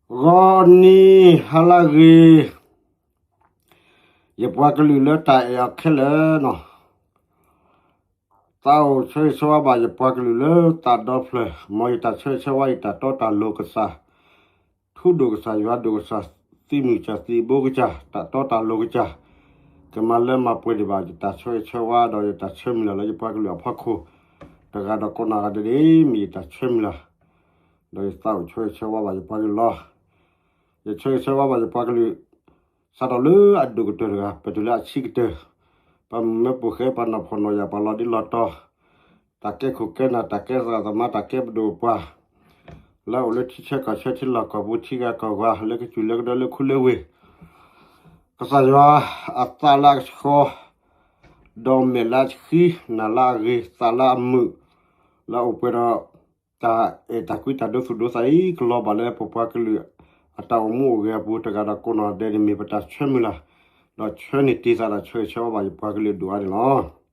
ဂီၤနံၤဟါလၢအဂ့ၤ, ယပှၤကလုာ်လၢတၢ်အဲၣ်အီၤခဲလၢာ်နီၤ, သးအိၣ်ဆၢဂ့ၤဆၢဝါဘၣ်ယပှၤကလုာ်လၢသးဒီဖျၢၣ်, မ်ယတၢ်ဆၢဂ့ၤဆၢဝါ ယတၢ်တီတၢ်လိၤကစၢ်, ထူဒိၣ်ကစၢ် ယွၤဒိၣ်ကစၢ်, သံမုၢ်ကစၢ် သံဘိကစၢ်, တၢ်တီတၢ်လိၤကစၢ်, ကမၤလၢမၤပှဲၤဒံးဘၣ် ယတၢ်ဆၢဂ့ၤဆၢဝါ ဒီးယတၢ်ဆၢမုၢ်လၢ်လၢယပှၤကလုာ်အဖီခိၣ်, တဂၤဒီးကိးနီၢ်ဂၤဒဲးန့ၣ် မ့ၢ်ယတၢ်ဆၢမုၢ်လၢ်, ဒီးယသးအိၣ်ဆၢဂ့ၤဆၢဝါဘၣ်ယပှၤကလုာ်လီၤ. ယဆၢဂ့ၤဆၢဝါဘၣ်ယပှၤကလုာ် စးထီၣ်လၢအဒိၣ်ကတၢၢ်တဂၤ ပတုၤလၢအဆံးကတၢၢ်, ပှၤမုာ်မၢဖိဃဲ ပှၤနီၢ်ဖှီၣ်နီၢ်ယာ် ပှၤလီၤဒ့လီၤတီၤ, တၢ်ကဲခိၣ်ကဲနၢ် တၢ်ကဲသရၣ်သမါ တၢ်ကဲပဒိၣ်ပှၢ်, လၢအအိၣ်လၢထံဆၢကီၢ်ဆၢ ထံလီၢ်ကီၢ်ပူၤ ထံဂၤကီၢ်ဂၤ လၢကစၢၢ်လၢကဒီး လၢခူလၢဝ့ၢ်, ကစၢ်ယွၤအသးလၢအဆှီ, ဒီးမဲာ်လၢအဆှံ နၢ်လၢအဂ့ၤ သးလၢအမုာ်, လၢအအိၣ်ပှဲၤဒီး တၢ်အဲၣ်တၢ်ကွံတၢ်ဒိသူၣ်ဒိသးအံၤ ကလီၤဘၣ်လၢပပှၤကလုာ်အတၢ်အိၣ်မူအိၣ်ဂဲၤအပူၤ တဂၤဒီးကိးနီၢ်ဒဲးန့ၣ် မ့ၢ်ပတၢ်ဆၢမုၢ်လၢ်, ဒီးဆၢန့ၢ်တ့ၢ်သးဒီးဆၢဂ့ၤဆၢဝါဘၣ်ယပှၤကလုာ်ဒိၣ်အါန့ၣ်လီၤ.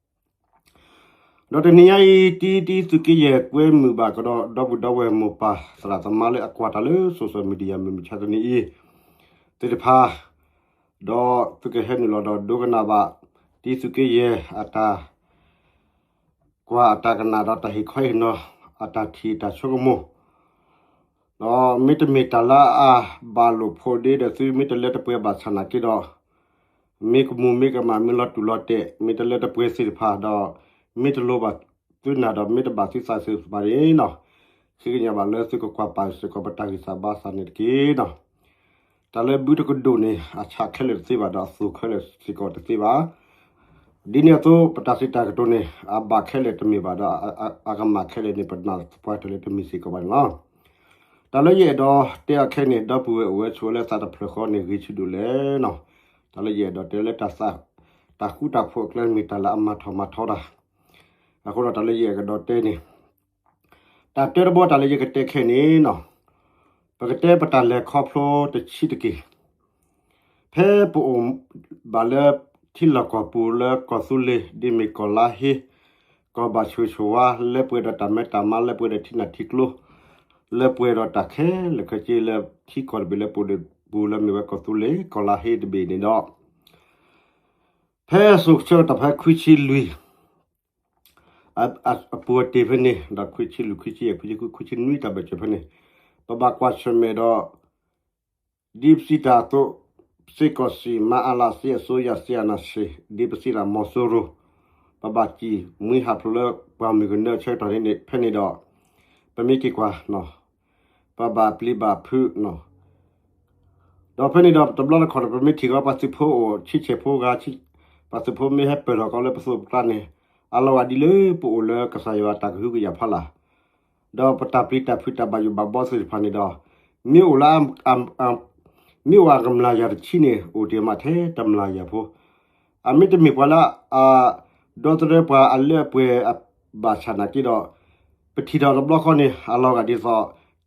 ဒီးတနံၤညါအံၤ တံတံသုးက့ယဲၢ်ကွဲမုာ်ဘၣ်ကဒီး ဒီပုၢ်ဒီဝဲၢ်မိၢ်ပၢ်သရၣ်သမါလၢအကွၢ်တၢ်လၢ social media မုၢ်မဆါတနံၤအံၤ သ့ၣ်တဖၣ်, ဒီးသုကဟဲနုာ်လီၤဒီးဒိကနၣ်ဘၣ် တံသုးက့ယဲၢ်အတၢ် ကွၢ်အတၢ်ကနၣ်ဒီးတၢ်ဟ့ၣ်ခီဟ့ၣ်နီၤ အတၢ်ထံၣ်တၢ်ဆိကမိၣ်, ဒီးမ့တမ့ၢ်တၢ်လၢအဘၣ်လိာ်ဖိးဒ့ဒီး သုမ့ၢ်တလၢတပှဲၤဘၣ်ဆၣ်နာ်က့ဒီး, မ့ၢ်ကမူၣ်မ့ၢ်ကမၣ် မ့ၢ်လီၤတူၢ်လီၤတဲာ် မ့ၢ်တလၢတပှဲၤသ့ၣ်တဖၣ်ဒီး, မ့ၢ်တလိၤဘၣ်သုနၢ်ဒီးမ့ၢ်တဘၣ်သုသးစ့ၢ်ကီးဘၣ်န့ၣ်နီၤ, ဃ့ကညးဘၣ်လၢသုကကွၢ်ပာ်စ့ၢ်ကီးပတၢ်ဂံၢ်စၢ်ဘါစၢ်န့ၣ်တက့ၢ်နီၤ. တၢ်လၢဘုတကဒိၣ်န့ၣ် အဆၣ်ခဲလၢာ်တသ့ဘၣ်ဒီး အသိၣ်ခဲလၢာ်စ့ၢ်ကီးတသ့ဘၣ်. ဒ်န့ၣ်အသိး ပတၢ်စံးတၢ်ကတိၤန့ၣ် အဘၣ်ခဲလၢာ်တမ့ၢ်ဘၣ်ဒီး အကမၣ်ခဲလၢာ်န့ၣ် ပနာ်သပှၢ်တၢၢ်လၢတမ့ၢ်စ့ၢ်ကီးဘၣ်န့ၣ်လီၤ. တၢ်လၢယအဲၣ်ဒိးတဲအီၤခဲအံၤန့ၣ် ဒီပုၢ်ဝဲၢ်အိၣ်ဝဲဆိးဝဲလၢသးတဖျၢၣ်ဃီန့ၣ် ဂ့ၤဆံးဒိၣ်လဲၣ်နီၤ. တၢ်လၢယအဲၣ်ဒိးတဲလၢ တၢ်ဃူတၢ်ဖိးအကျဲမ့ၢ်တၢ်လၢအမၤထီၣ်မၤထီတၢ်, အဃိဒီးတၢ်လၢယအဲၣ်ကဒီးတဲန့ၣ် တၢ်တဲတဘီတၢ်လၢယကတဲခဲအံၤန့ၣ်နီၤ, ပကတဲပတၢ်လဲၤခီဖျိတဆံးတက့ၢ်. ဖဲပအိၣ်ဘၣ်လၢထံလီၢ်ကီၢ်ပူၤလၢကီၢ်သူလ့ၤ ဒ်မ့ၢ်ကီၢ်လါဟ့, ကီၢ်ဘၣ်ဆိၣ်ဂ့ၤဆိၣ်ဝါ လၢပှဲၤဒီးတၢ်မဲတၢ်မါ လၢပှဲၤဒီးထံနၢ်ထံကျိ လၢပှဲၤဒီးတၢ်ခဲလၢာ်ခဲဆ့လၢထံကီၢ်တဘ့ၣ်လၢပအိၣ်ပူၤလၢမ့ၢ်ဝဲကီၢ်သူလ့ၤ ကီၢ်လါဟ့တဘ့ၣ်န့ၣ်ဒီး ဖဲအစိၤဆၢကတီၢ်ဖဲခွံဆံလွံၢ် အပူၤအတ့ၢ်ဖဲန့ၣ် ဒီးခွံဆံလွံၢ် ခွံဆံယဲၢ် ခွံဆံဃု ခွံဆံနွံ တၢ်ဘၢၣ်စၢၤဖဲန့ၣ် ပဘၣ်ကွၢ်ဆၢၣ်မဲာ်ဒီး ဒ်ပစံးတၢ်အသိး စစ်ကောင်စီ မအလ စစ်အစိုးရ စစ်အာဏာရှင် ဒ်ပစံးတၢ်မီၤစိရိၤ ပဘၣ်စံၣ်မှံဟးဖျိးလၢပှၢ်မုၢ်ကနၢအဆၢကတီၢ်န့ၣ် ဖဲန့ၣ်ဒီး ပမ့ၢ်က့ၤကွၢ် ပဘၣ်ပျံၤဘၣ်ဖုးနီၤ ဒီးဖဲန့ၣ်ဒီးတဘျီတခီၣ်ဒီး ပမ့ၢ်ထံၣ်ကီးပှၤသုးဖိအိၣ်ဆံဆဲၣ်ဖိဂၤ, ပှၤသုးဖိမ့ၢ်ဟဲပၢၢ်ထီၣ်ကီးလၢပသိးပကျါန့ၣ် အလီၤဂာ်ဒ်လၢပအိၣ်လၢကစၢ်ယွၤအတၢ်ကဟုကယာ်ဖီလာ်, ဒီးပတၢ်ပျံၤတၢ်ဖုးတၢ်ဘၣ်ယိၣ်ဘၣ်ဘီသ့ၣ်တဖၣ်န့ၣ်ဒီး မ့ၢ်အိၣ်လၢ မ့ၢ်အိၣ်အကမျၢ်ယၤတဆံန့ၣ် အိၣ်တ့ၢ်မးထဲတမျၢ်ယၤဖိ အမ့တမ့ၢ်ပှၤလၢ ဒီသဒၢပှၤအလၢအပှဲၤအဘၣ်ဆၣ်နာ်က့ဒီး ပထံၣ်ထီၣ်တဘျီဃီန့ၣ် အလီၤဂာ်ဒ်သိး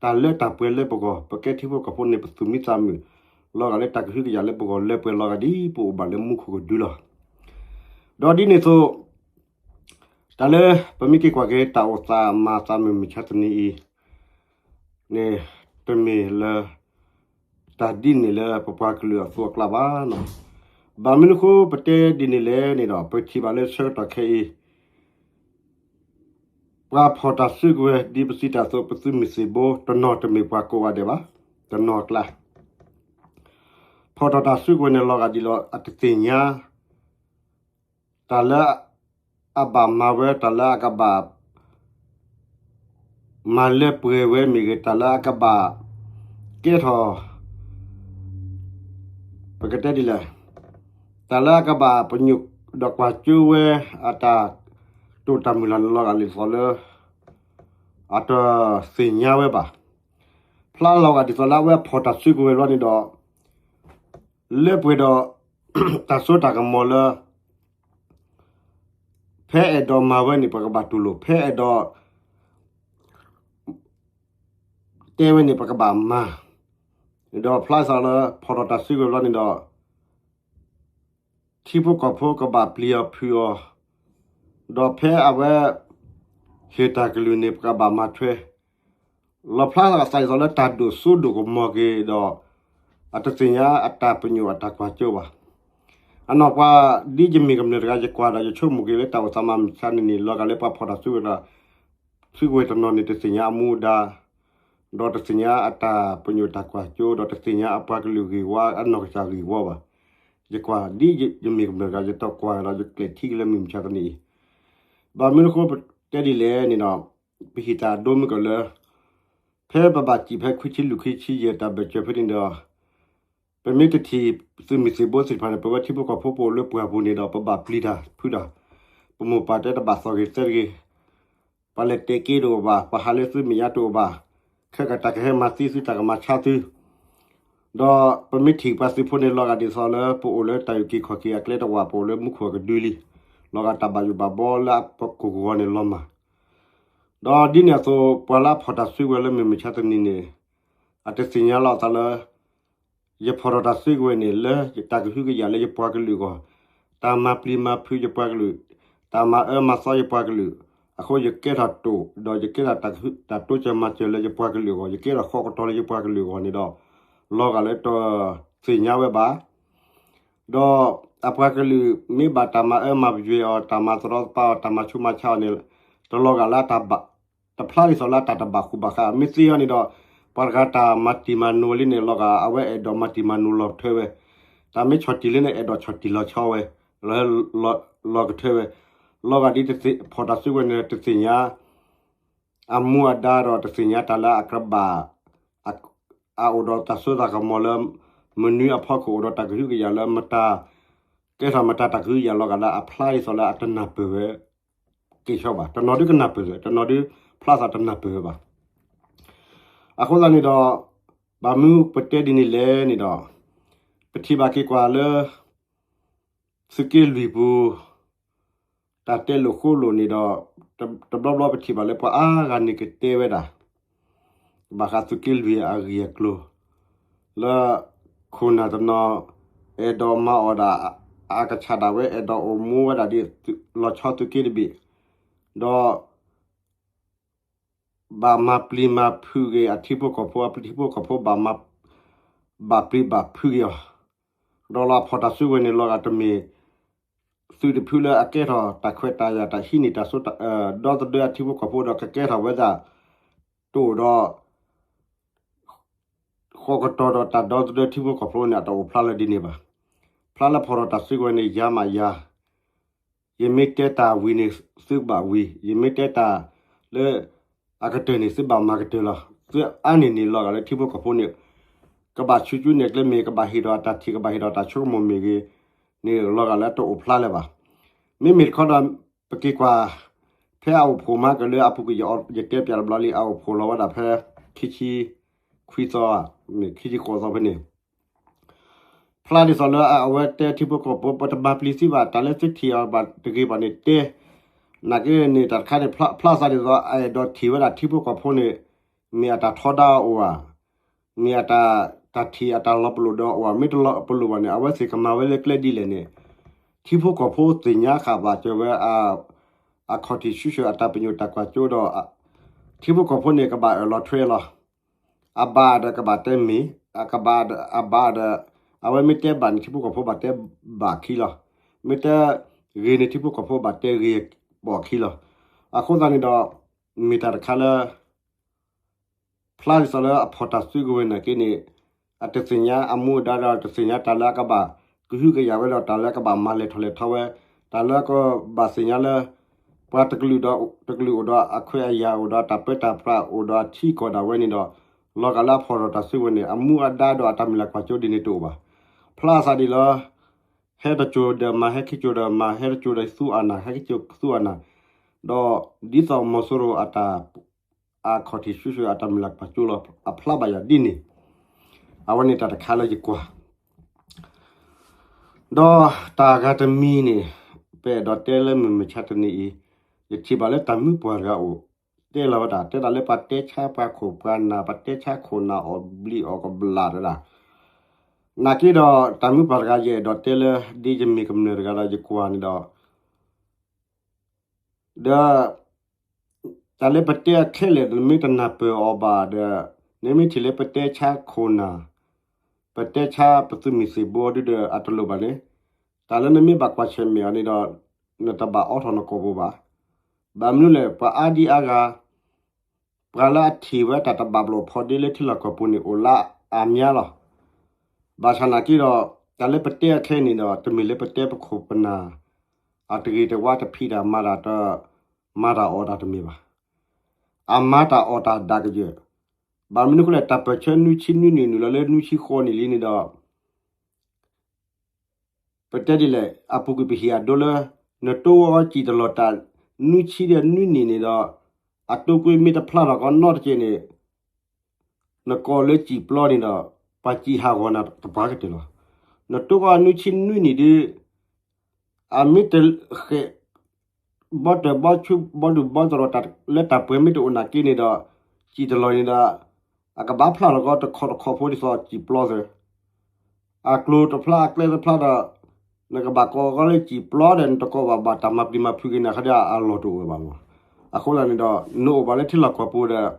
တၢ်လၢတၢ်ပှဲၤလၢပဂီၢ် ပကဲထံဖိကီၢ်ဖိန့ၣ် ပသူၣ်မံသးမုာ် လီၤဂာ်လၢတၢ်ကဟုကယာ်လၢပဂီၢ် လၢပှဲၤလီၤဂာ်ဒ်ပအိၣ်ဘၣ်လၢမူခိၣ်ကဒုလီၤ. ဒီးဒ်န့ၣ်အသိး တၢ်လၢပမ့ၢ်က့ၤကွၢ်က့ၤ တၢ်အိၣ်သးမၤသးမုၢ်မဆါတနံၤအံၤန့ၣ် တမ့ၢ်လၢ တၢ်ဒ်န့ၣ်လၢပပှၤကလုာ်အသိးအကျါဘၣ်နီၤ. ဘၣ်မနုၤအဃိ ပတဲဒ်န့ၣ်လဲၣ်န့ၣ်ဒီး ပထံၣ်ဘၣ်လၢဆၢကတီၢ်ခဲအံၤ ပှၤဖီၣ်တၢ်စုကဝဲၤ ဒ်ပစံးတၢ်အသိး ပသုးမုၢ်သံၣ်ဘိ တနီၤတမ့ၢ်ပှၤကိးဂၤဒဲးဘၣ်, တနီၤအကျါ ဖီၣ်ထီၣ်တၢ်စုကဝဲၤန့ၣ် လီၤဂာ်ဒ်သိး အတသ့ၣ်ညါ တၢ်လၢအဘၣ်မၤဝဲ တၢ်လၢအကဘၣ် မၤလၢပှဲၤဝဲမ့ၢ်ဂ့ၤ တၢ်လၢအကဘၣ် ကဲထီၣ် ပကတဲဒ်လဲၣ်, တၢ်လၢအကဘၣ်ပညိၣ်ဒီးကွၢ်စိဝဲ အတၢ်တိာ်တၢ်မုၢ်လၢ်န့ၣ် လီၤဂာ်ဒ်သိးလၢ အတသ့ၣ်ညါဝဲဘၣ်. ဖျါလီၤဂာ်ဒ်သိးလၢအဝဲဖီၣ်တၢ်စုကဝဲၤဘျီန့ၣ်ဒီး လၢပှဲၤဒီး တၢ်စိတၢ်ကမီၤလၢ ဖဲအဲၣ်ဒိးမၤဝဲန့ၣ် ပကဘၣ်တူၢ်လိာ်, ဖဲအဲၣ်ဒိးတဲဝဲန့ၣ် ပကဘၣ်မၤ, ဒီးဖျါသးလၢ ဖီၣ်ထီၣ်တၢ်စုကဝဲၤဘျီန့ၣ်ဒီး ထံဖိကီၢ်ဖိကဘၣ်ပျံၤအီၤဖုးအီၤ, ဒီးဖဲအဝဲဟ့ၣ်တၢ်ကလုၢ်န့ၣ် ပကဘၣ်မၤထွဲ, လီၣ်ဖျါသးဒ်သိးလၢတၢ်ဒိၣ်စိဒိၣ်ကမီၤက့ၤဒီး အတသ့ၣ်ညါအတၢ်ပညိၣ်အတၢ်ကွၢ်စိဘၣ်. အနီၢ်ပှၤ ဒ်ယမ့ၢ်ကမျၢၢ်တဂၤ ယကွၢ်ဒီး ယဆိကမိၣ်က့ၤလၢတၢ်အိၣ်သးမၤမုၢ်ဆါန့ၣ်န့ၣ် လီၤဂာ်လၢပှၤဖီၣ်တၢ်စုကဝဲၤ စုကဝဲၤတနီၤန့ၣ် တသ့ၣ်ညါအမူအဒါ ဒီးတသ့ၣ်ညါအတၢ်ပညိၣ်တၢ်ကွၢ်စိ ဒီးတသ့ၣ်ညါအပှၤကလုာ်ဂ့ၢ်ဝီအနီၢ်ကစၢ်ဂ့ၢ်ဝီဘၣ်. ယကွၢ် ဒ်ယမ့ၢ်ကမျၢၢ်တဂၤ ယတကွၢ်ဒီး ယကျဲးထံက့ၤလၢမုၢ်မဆါတနံၤအံၤ ဘၣ်မနုၤအဃိပတဲဒ်လဲၣ်န့ၣ်ဒီး ပဟ့ၣ်တၢ်ဒိမုၢ်ကီၢ်လၢ ဖဲပဘၣ်စံးဖဲခွံဆံလွံၢ် ခွံဆံယဲၢ် တၢ်ဘၢၣ်စၢၤဖဲန့ၣ်ဒီး ပမ့ၢ်တထံၣ်သုးမုၢ်သံၣ်ဘိသ့ၣ်တဖၣ်န့ၣ် ပဝဲထံဖိကီၢ်ဖိပအိၣ်လၢပှၢ်ပူၤန့ၣ်ဒီး ပဘၣ်ပျံၤတၢ်ဖုးတၢ်, ပမိၢ်ပၢ်တဲတဘၣ်သီၣ်ဂ့ၤသဲတဂ့ၤ, ပှၤလဲၤတဲာ်က့ၤတအိၣ်ဘၣ်, ပှၤဟးလၢသုမဲာ်ညါတအိၣ်ဘၣ်, ခဲကတၢၢ်ကဟဲမၤသံသု တၢ်ကမၤဆါသု ဒီးပမ့ၢ်ထံၣ်ပှၤသုးဖိန့ၣ် လီၤဂာ်ဒ်သိးလၢပအိၣ်လၢတၢ်အုၣ်က့ၤခီၣ်က့ၤအကျဲတဝာ် ပအိၣ်လၢမူခိၣ်အကဒုလံ, လီၤဂာ်တၢ်ဘၣ်ယိၣ်ဘၣ်ဘီလၢအပကိၢ်ကဝီၤန့ၣ်လီၤမၢ်. ဒီးဒ်န့ၣ်အသိး ပှၤလၢအဖီၣ်တၢ်စုကဝဲၤလၢမုၢ်မဆါတနံၤန့ၣ် အတသ့ၣ်ညါလီၤအသးလၢ ယဖီၣ်ထီၣ်တၢ်စုကဝဲၤန့ၣ် လၢတၢ်ကဟုကယာ်လၢယပှၤကလုာ်အဂီၢ်, တၢ်မၤပျံၤမၤဖုးယပှၤကလုာ်, တၢ်မၤအၢမၤသီယပှၤကလုာ်, အဃိယကဲထီၣ်တိာ် ဒီးယကဲထီၣ်တၢ်ကဟု တၢ်တိစၢၤမၤစၢၤလၢယပှၤကလုာ်အဂီၢ်, ယကဲထီၣ်ဃီကတီၤလၢယပှၤကလုာ်အဂီၢ်န့ၣ်ဒီး လီၤဂာ်လၢတသ့ၣ်ညါဝဲဘၣ်. ဒီးအပှၤကလုာ်မ့ၢ်ဘၣ်တၢ်မၤအၢမၤပယွဲအီၤ, တၢ်မၤသရီသပါအီၤ, တၢ်မၤဆူးမၤဆါအီၤန့ၣ် တလီၤဂာ်လၢ တဖျါဒ်သိးလၢတၢ်တဘၣ်ဃူဘၣ်ဃး. မ့ၢ်သ့အီၤန့ၣ်ဒီး ပှၤတဂၤတၢ်မၤတံၢ်မၤနိလံန့ၣ် လီၤဂာ်အဝဲအဲၣ်ဒိးမၤတံၢ်မၤနိလီၤကထၢဝဲ, တၢ်မ့ၢ်ဆီၣ်တံၢ်လံန့ၣ် အဲၣ်ဒိးဆီၣ်တံၢ်လီၤဆီဝဲ, လီၤကထၢဝဲ, လီၤဂာ်ဒ်ဖီၣ်တၢ်စုကဝဲၤန့ၣ် တသ့ၣ်ညါ အမူအဒါဒီးတသ့ၣ်ညါတၢ်လၢအကဘၣ် အအိၣ်ဒီးတၢ်စိတၢ်ကမီၤလၢ မနုၤအဖီခိၣ်အိၣ်ဒီးတၢ်ကဟုကယာ်လၢမတၤ ကဲထီၣ်မတၤတၢ်ကဟုကယာ်လီၤဂာ်လၢအဖျါဒ်သိးလၢအတနၢ်ပၢၢ်ဝဲ က့ၤဆီဘၣ်. တနီၤဒုကနၢ်ပၢၢ်, တနီၤဒုဖျါသးတနၢ်ပၢၢ်ဝဲဘၣ်. အဃိသတးန့ၣ်ဒီး ဘၣ်မနုၤပတဲဒ်န့ၣ်လဲၣ်န့ၣ်ဒီး ပထံၣ်ဘၣ်က့ၤကွၢ်လၢ သုးက့လွံၢ်ပူၤ တၢ်တဲလိာ်ဃိလိာ်န့ၣ်ဒီး တဘျီဘျီပထံၣ်ဘၣ်လၢပှၤအါဂၤန့ၣ်ကတဲဝဲဒၣ် ဘၣ်ဃးသုးက့လွံၢ်အဂ့ၢ်အကျိၤ လၢ ခိၣ်နၢ်တနီၤ အဲၣ်ဒိးမၤအီၣ်ဒၣ် အကဆၣ်ဒၣ်ဝဲ အဲၣ်ဒိးအိၣ်မူဝဲဒၣ်ဒ် လီၤဆီသုးက့တဘ့ၣ် ဒီး ဘၣ်မၤပျံၤမၤဖုးက့ၤအထံဖိကီၢ်ဖိ, အထံဖိကီၢ်ဖိဘၣ်မၤ ဘၣ်ပျံၤဘၣ်ဖုးက့ၤအီၤ, ဒီးလၢအဖီၣ်တၢ်စုကဝဲၤန့ၣ် လီၤဂာ်တမ့ၢ် သုးတဖုလၢအကဲထီၣ်တၢ်ခွဲးတၢ်ယာ် တၢ်ဟံးန့ၢ်တၢ်စိ ဒီသဒၢအထံဖိကီၢ်ဖိဒီး ကကဲထီၣ်ဝဲဒၣ် တအိၣ်ဒီး ဃီကတီၤဒီးတၢ်ဒီသဒၢထံဖိကီၢ်ဖိန့ၣ် အတအိၣ်ဖျါလၢဒ်န့ၣ်ဘၣ်. ဖျါလၢဖီၣ်ထီၣ်တၢ်စုကဝဲၤန့ၣ် ယၤမးယၤ ယမ့ၢ်တဲတၢ်ဝံၤန့ၣ် သုကဘၣ်ဝံၤ, ယမ့ၢ်တဲတၢ်လၢ အကတၢၢ်န့ၣ် သုဘၣ်မၤကတၢၢ်လီၤ. သုအါန့ၢ်န့ၣ် လီၤဂာ်လၢထံဖိကီၢ်ဖိန့ၣ် ကဘၣ်ဆူၣ်ကၠူနဲၣ်ကျဲမ့ၢ်ဂ့ၤ, ကဘၣ်ဟ့ၣ်ဒီးအတၢ်ထံၣ် ကဘၣ်ဟ့ၣ်ဒီးတၢ်ဆိကမိၣ်မ့ၢ်ဂ့ၤန့ၣ် လီၤဂာ်လၢတအိၣ်ဖျါလၢၤဘၣ်. မ့မ့ၢ်တခီဒီး ပက့ၤကွၢ် ဖဲအအိၣ်ဖှိၣ်မၤကလၢအပူၤကွံာ် ယတဲပျးတဘျီလံ အအိၣ်ဖှိၣ်လီၤဝဲဒၣ်ဖဲ ခံဆံခွံသီ, ခံဆံဃိးသီဖဲန့ၣ် ဖျါဒ်သိးလၢအဝဲတဲထံဖိကီၢ်ဖိ ပတမၤပျံၤသုဘၣ်, တၢ်လၢသုထံၣ်အီၤဘၣ်တဂ့ၤဘၣ်န့ၣ်တဲ, နာ်က့န့ၣ် တၢ်တခါန့ၣ် ဖျါသးဒ်သိး အအဲၣ်ဒိးထံၣ်ဝဲဒၣ်ထံဖိကီၢ်ဖိန့ၣ် မ့ၢ်အတၢ်ထီဒါအီၤဧါ, မ့ၢ်အတၢ် တၢ်ထံၣ်အတၢ်လီၤပလိာ်ဒီးအီၤဧါ, မ့ၢ်တလီၤပလိာ်ဘၣ်န့ၣ် အဝဲသ့ၣ်ကမၤဝဲလၢကျဲဒ်လဲၣ်န့ၣ် ထံဖိကီၢ်ဖိသ့ၣ်ညါဃာ်ဘၣ်စၢၤဝဲ အခီၣ်ထံးဆူၣ်ဆူၣ်အတၢ်ပညိၣ်တၢ်ကွၢ်စိဒီး ထံဖိကီၢ်ဖိန့ၣ် ကဘၣ်အၢၣ်လီၤထွဲလီၤ. အဘၣ်ဒီးကဘၣ်တဲမ့ၢ်, အကဘၣ်ဒီး အဘၣ်ဒီး အဝဲမ့ၢ်တဲဘၣ်န့ၣ် ထံဖိကီၢ်ဖိဘၣ်တဲဘၣ်ခံလီၤ. မ့ၢ်တဲဂ့ၤန့ၣ် ထံဖိကီၢ်ဖိဘၣ်တဲဂ့ၤပိာ်ခံလီၤ. အဃိသတးန့ၣ်ဒီး မ့ၢ်တၢ်တခါလၢ ဖျါဒ်သိးလၢအဖီၣ်တၢ်စုကဝဲၤနာ်က့န့ၣ် အတသ့ၣ်ညါအမူအဒါဒီး တသ့ၣ်ညါတၢ်လၢအကဘၣ်ကဟုကယာ်ဝဲဒီး တၢ်လၢအကဘၣ်မၤလဲၤထီၣ်လဲၤထီဝဲ, တၢ်လၢကဘၣ်သ့ၣ်ညါလၢ ပှၤတကလုာ်ဒီး တကလုာ်အိၣ်ဒီးအခွဲးအယာ် အိၣ်ဒီးတၢ်ပၢတၢ်ပြး အိၣ်ဒီးအထံကီၢ်ဒၣ်ဝဲန့ၣ်ဒီး လီၤဂာ်လၢအဖီၣ်ထီၣ်တၢ်စုကဝဲၤန့ၣ် အမူအဒါဒီးအတၢ်မုၢ်လၢ်ကွၢ်စိဒ်န့ၣ်တအိၣ်ဘၣ်. ဖျါသးဒ်လၢ ဟဲတစိၤဒီးမၤ ဟဲခံစိၤဒီးမၤ ဟဲတစိၤဒီးသူအနၢ် ဟဲခံစိၤသူအနၢ်, ဒီးဒ်သိးမီၤစိရိၤအတၢ် အခီၣ်ထံးဆူၣ်ဆူၣ်အတၢ်မုၢ်လၢ်ကွၢ်စိလီၤ အဖျါဘၣ်ယၤဒ်န့ၣ်, အဝဲန့ၣ်တၢ်တခါလၢယကွၢ် ဒီးတၢ်ဂၤတမံၤန့ၣ် ပအဲၣ်ဒိးတဲလၢမုၢ်မဆါတနံၤအံၤ, ယထံၣ်ဘၣ်လၢတၢ်မုၢ်ပှၢ်တဂၤအိၣ် တဲလီၤဝဲဒၣ် တဲဒၣ်လၢပှၤတဲဆါပှၤခိၣ်ပှၤနၢ် ပှၤတဲဆါခိၣ်နၢ်အီၣ်ဘျံးအီၣ်ကဘျၣ်တဒၣ်, နာ်က့ဒီးတၢ်မုၢ်ပှၢ်တဂၤ ယအဲၣ်ဒိးတဲလၢ ဒ်ယမ့ၢ်ကမျၢၢ်တဂၤဒီးယကွၢ်န့ၣ်ဒီး ဒီး တၢ်လၢပတဲအခဲလၢာ် နမ့ၢ်တနၢ်ပၢၢ်အီၤဘၣ်ဒီး နမ့ၢ်ထံၣ်လၢပတဲဆါခိၣ်နၢ်, ပတဲဆါပသုးမုၢ်သံၣ်ဘိဒုဒီးအတလိၣ်ဘၣ်န့ၣ်, တၢ်လၢနမ့ၢ်ဘၣ်ကွၢ်ဆၢၣ်မဲာ်အီၤန့ၣ်ဒီး နတဘၣ်အိးထီၣ်နကိာ်ပူၤဘၣ်. ဘၣ်မနုၤလဲၣ် ပှၤအါဒံအါဂၤ ပှၤလၢအထံၣ်ဝဲတၢ်တဘၣ်ဘျီၣ်ဖီဒ့လၢထံလီၢ်ကီၢ်ပူၤန့ၣ် အိၣ်လၢအါမးလီၤ. ဘၣ်ဆၣ်နာ်က့ဒီး တၢ်လၢပတဲအခဲအံၤန့ၣ်ဒီး တမ့ၢ်လၢပတဲပခိၣ်ပနၢ် အတဂ့ၤတဝါတဖံးတၢ်မၤတၢ်တ မၤတၢ်အီၣ်တၢ်တမ့ၢ်ဘၣ်. အမၤတၢ်အီၣ်တၢ်ဒၣ်ကယၢၢ်, ဘၣ်မနုၤအဃိလဲၣ် တၢ်ပၢၢ်ဆၢနွံဆံနွံနံၣ်နုာ်လီၤလၢနွံဆံဃိးနံၣ်လံန့ၣ်ဒီး ပတဲဒ်လဲၣ် အပူၤကွံာ်ပဟ့ၣ်အဒိလၢ နတိၢ်ဝဲအီၤစံၣ်တလီၤတၢ် နွံဆံဒီးနွံနံၣ်န့ၣ်ဒီး အတိၢ်ကွံာ်မ့ၢ်တဖျါထီၣ်ကီးနီတကဲးန့ၣ် နကိးလၢစံၣ်ပျီန့ၣ်ဒီး ပှၤစံၣ်ဟးဂီၤနၤတပှၤကတၢၢ်လီၤ. နတိၢ်ကီးနွံဆံနွံနံၣ်ဒု အမ့ၢ်တဃဲး ဘီတၢၢ်ဘီဆူ ဘီဒူၣ်ဘီတရီတၢ်လၢတၢ်ပှဲၤမ့ၢ်တအိၣ်နာ်က့န့ၣ်ဒီး စံၣ်တလီၤန့ၣ်ဒီး အကဘၣ်ဖျါထီၣ်ကီးတခီတခီဖိဒ်သိးစံၣ်ပျီသၢ အကျိၤတဖျါအကျဲတဖျါဒီး နကဘၣ်ကိးကီးလၢစံၣ်ပျီဒီး နတကိးဘၣ်ဘၣ်တၢ်မၤပျံၤမၤဖုးက့ၤနၤခါဒီးအလီၢ်တအိၣ်ဝဲဘၣ်မး. အဃိသတးန့ၣ်ဒီး နအိၣ်ဘၣ်လၢထံလီၢ်ကီၢ်ပူၤဒီး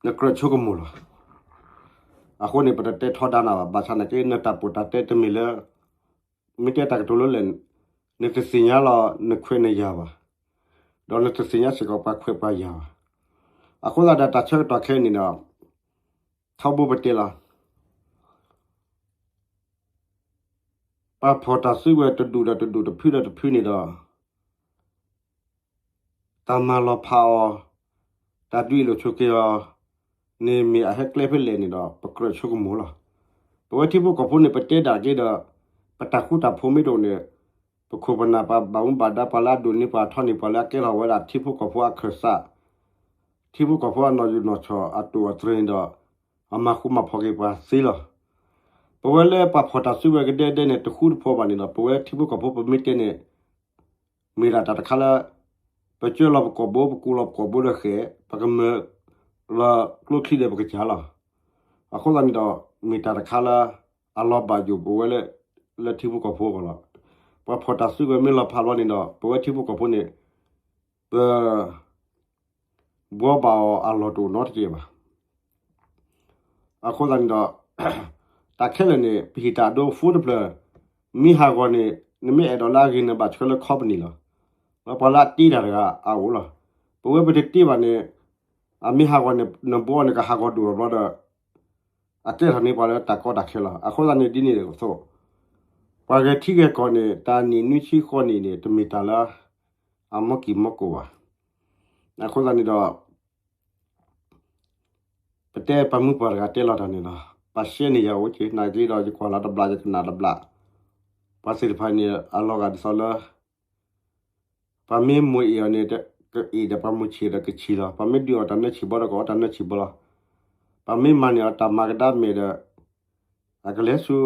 နကြၢးဆိကမိၣ်လီၤ. အဃိန့ၣ် ပတတဲထီဒါနၤဘၣ်. ဘၣ်ဆၣ်နာ်က့ နတၢ်ပီးတၢ်တဲတမ့ၢ်လၢ မ့ၢ်တဲတၢ်ကတိၤလၢလဲၣ်, နတသ့ၣ်ညါလီၤနခွဲးနယာ်ဘၣ်, ဒီးနတသ့ၣ်ညါစ့ၢ်ကီးပှၤခွဲးပှၤယာ်ဘၣ်. အဃိသတးဒီးတၢ်ဆၢကတီၢ်ခဲအံၤန့ၣ်ဒီး ထီဘိပတဲလီၤ. ပှၤဖီၣ်တၢ်စုကဝဲၤတဒူၣ်ဒီးတဒူၣ်တဖုဒီးတဖုန့ၣ်ဒီး တၢ်မၤလီၤဖးအီၤ, တၢ်ဒုးအ့ၣ်လိာ်ဆိးက့အီၤန့ၣ် မ့ၢ်အဟဲကျဲဖဲလဲၣ်န့ၣ်ဒီး ပကြၢးဆိကမိၣ်လီၤ. ပဝဲထံဖိကီၢ်ဖိန့ၣ် ပတဲဒၣ်က့ၤဒီး ပတၢ်ဃူတၢ်ဖိးမ့ၢ်တအိၣ်န့ၣ် ပခိၣ်ပနၢ်ပှၤဘၣ်မူဘၣ်ဒါ ပှၤလၢအဒိၣ်န့ၢ်ပှၤထီန့ၢ်ပှၤလၢအကဲထီၣ်ဝဲဒၣ်ထံဖိကီၢ်ဖိအခၢၣ်စး, ထံဖိကီၢ်ဖိအနီၢ်ယိာ်နီၢ်ဆီၣ်အတိာ်အတြၢၤန့ၣ်ဒီး အမၤဃူမၤဖိးက့ၤပှၤသ့လီၤ. ပဝဲလၢပှၤဖီၣ်တၢ်စုကဝဲၤကဒဲကဒဲန့ၣ် တဃူတဖိးဘၣ်န့ၣ်ဒီး ပဝဲထံဖိကီၢ်ဖိပမ့ၢ်တဲန့ၣ် မ့ၢ်ဒၣ်တၢ်တခါလၢ ပကၢလီၤပကိာ်ဘိ ပကူလီၤပကိာ်ဘိဒီးဃဲၤ ပကမၢလီၤကျိချံဒီးပကစၢ်လီၤ. အဃိသတးန့ၣ်ဒီး မ့ၢ်တၢ်တခါလၢ အလီၤဘၣ်ယိၣ်ပဝဲလၢ လၢထံဖိကီၢ်ဖိအဂီၢ်လီၤ. ပှၤဖီၣ်တၢ်စုကဝဲၤမ့ၢ်လီၤဖးလီၤန့ၣ်ဒီး ပဝဲထံဖိကီၢ်ဖိန့ၣ် ပ ဘှီဘၣ်အီၤအလီၢ်တအိၣ်နီတကဲးဘၣ်. အဃိသတးန့ၣ်ဒီး တၢ်ခဲလၢာ်န့ၣ် ပဟ့ၣ်တၢ်အဒိ phone တဖျၢၣ် မ့ၢ်ဟးဂီၤန့ၣ် နမ့ၢ်အဲၣ်ဒိးလၢအဂ့ၤ နဘၣ်ဆှၢလၢ company လီၤ. ပှၤလၢအတ့တၢ်တဂၤအအိၣ်လီၤ. ပဝဲပတတ့ဘၣ်န့ၣ် အမ့ၢ်ဟးဂီၤန့ၣ် နဘှီန့ၣ်ကဟးဂီၤဒိၣ်အဘျီဒီး အကဲထီၣ်န့ၢ်ပှၤလၢတၢ်ကီတၢ်ခဲလီၤ. အဃိသတးန့ၣ်ဒ်န့ၣ်အသိး ပှၤဂဲၤထံဂဲၤကီၢ်န့ၣ် တၢ်နံၣ်နွံဆံဃိးနံၣ်န့ၣ် တမ့ၢ်တၢ်လၢ အမီၢ်ကံၢ်မီၢ်ကိၣ်ဘၣ်. အဃိသတးန့ၣ်ဒီး ပတဲပှၤမုၢ်ပှၢ်တဂၤတဲလီၤတၢ်န့ၣ်လီၤ. ပှၤရှဲန့ၢ်ယၤအိၣ်က့ၤ နာ်က့ဒီးယကွၢ်လီၤတဘျီ ယကနၣ်တဘျီ ပှၤသ့ၣ်တဖၣ်န့ၣ် အလီၤဂာ်ဒ်သိးလၢ ပှၤမ့ၢ်မိၢ်အ့ၣ်အီၤန့ၣ် ကအ့ၣ်ဒီးပှၤမိၢ်ဆံးဒီးကဆံးလီၤ. ပှၤမ့ၢ်ဒုးအီၣ်တၢ်နၢဆံးဘီဒီးကအီၣ်တၢ်နၢဆံးဘီလီၤ. ပှၤမ့ၢ်မၤန့ၢ်အီၤတၢ်မၤကဒါမဲာ်ဒီး အကလဲၤဆူ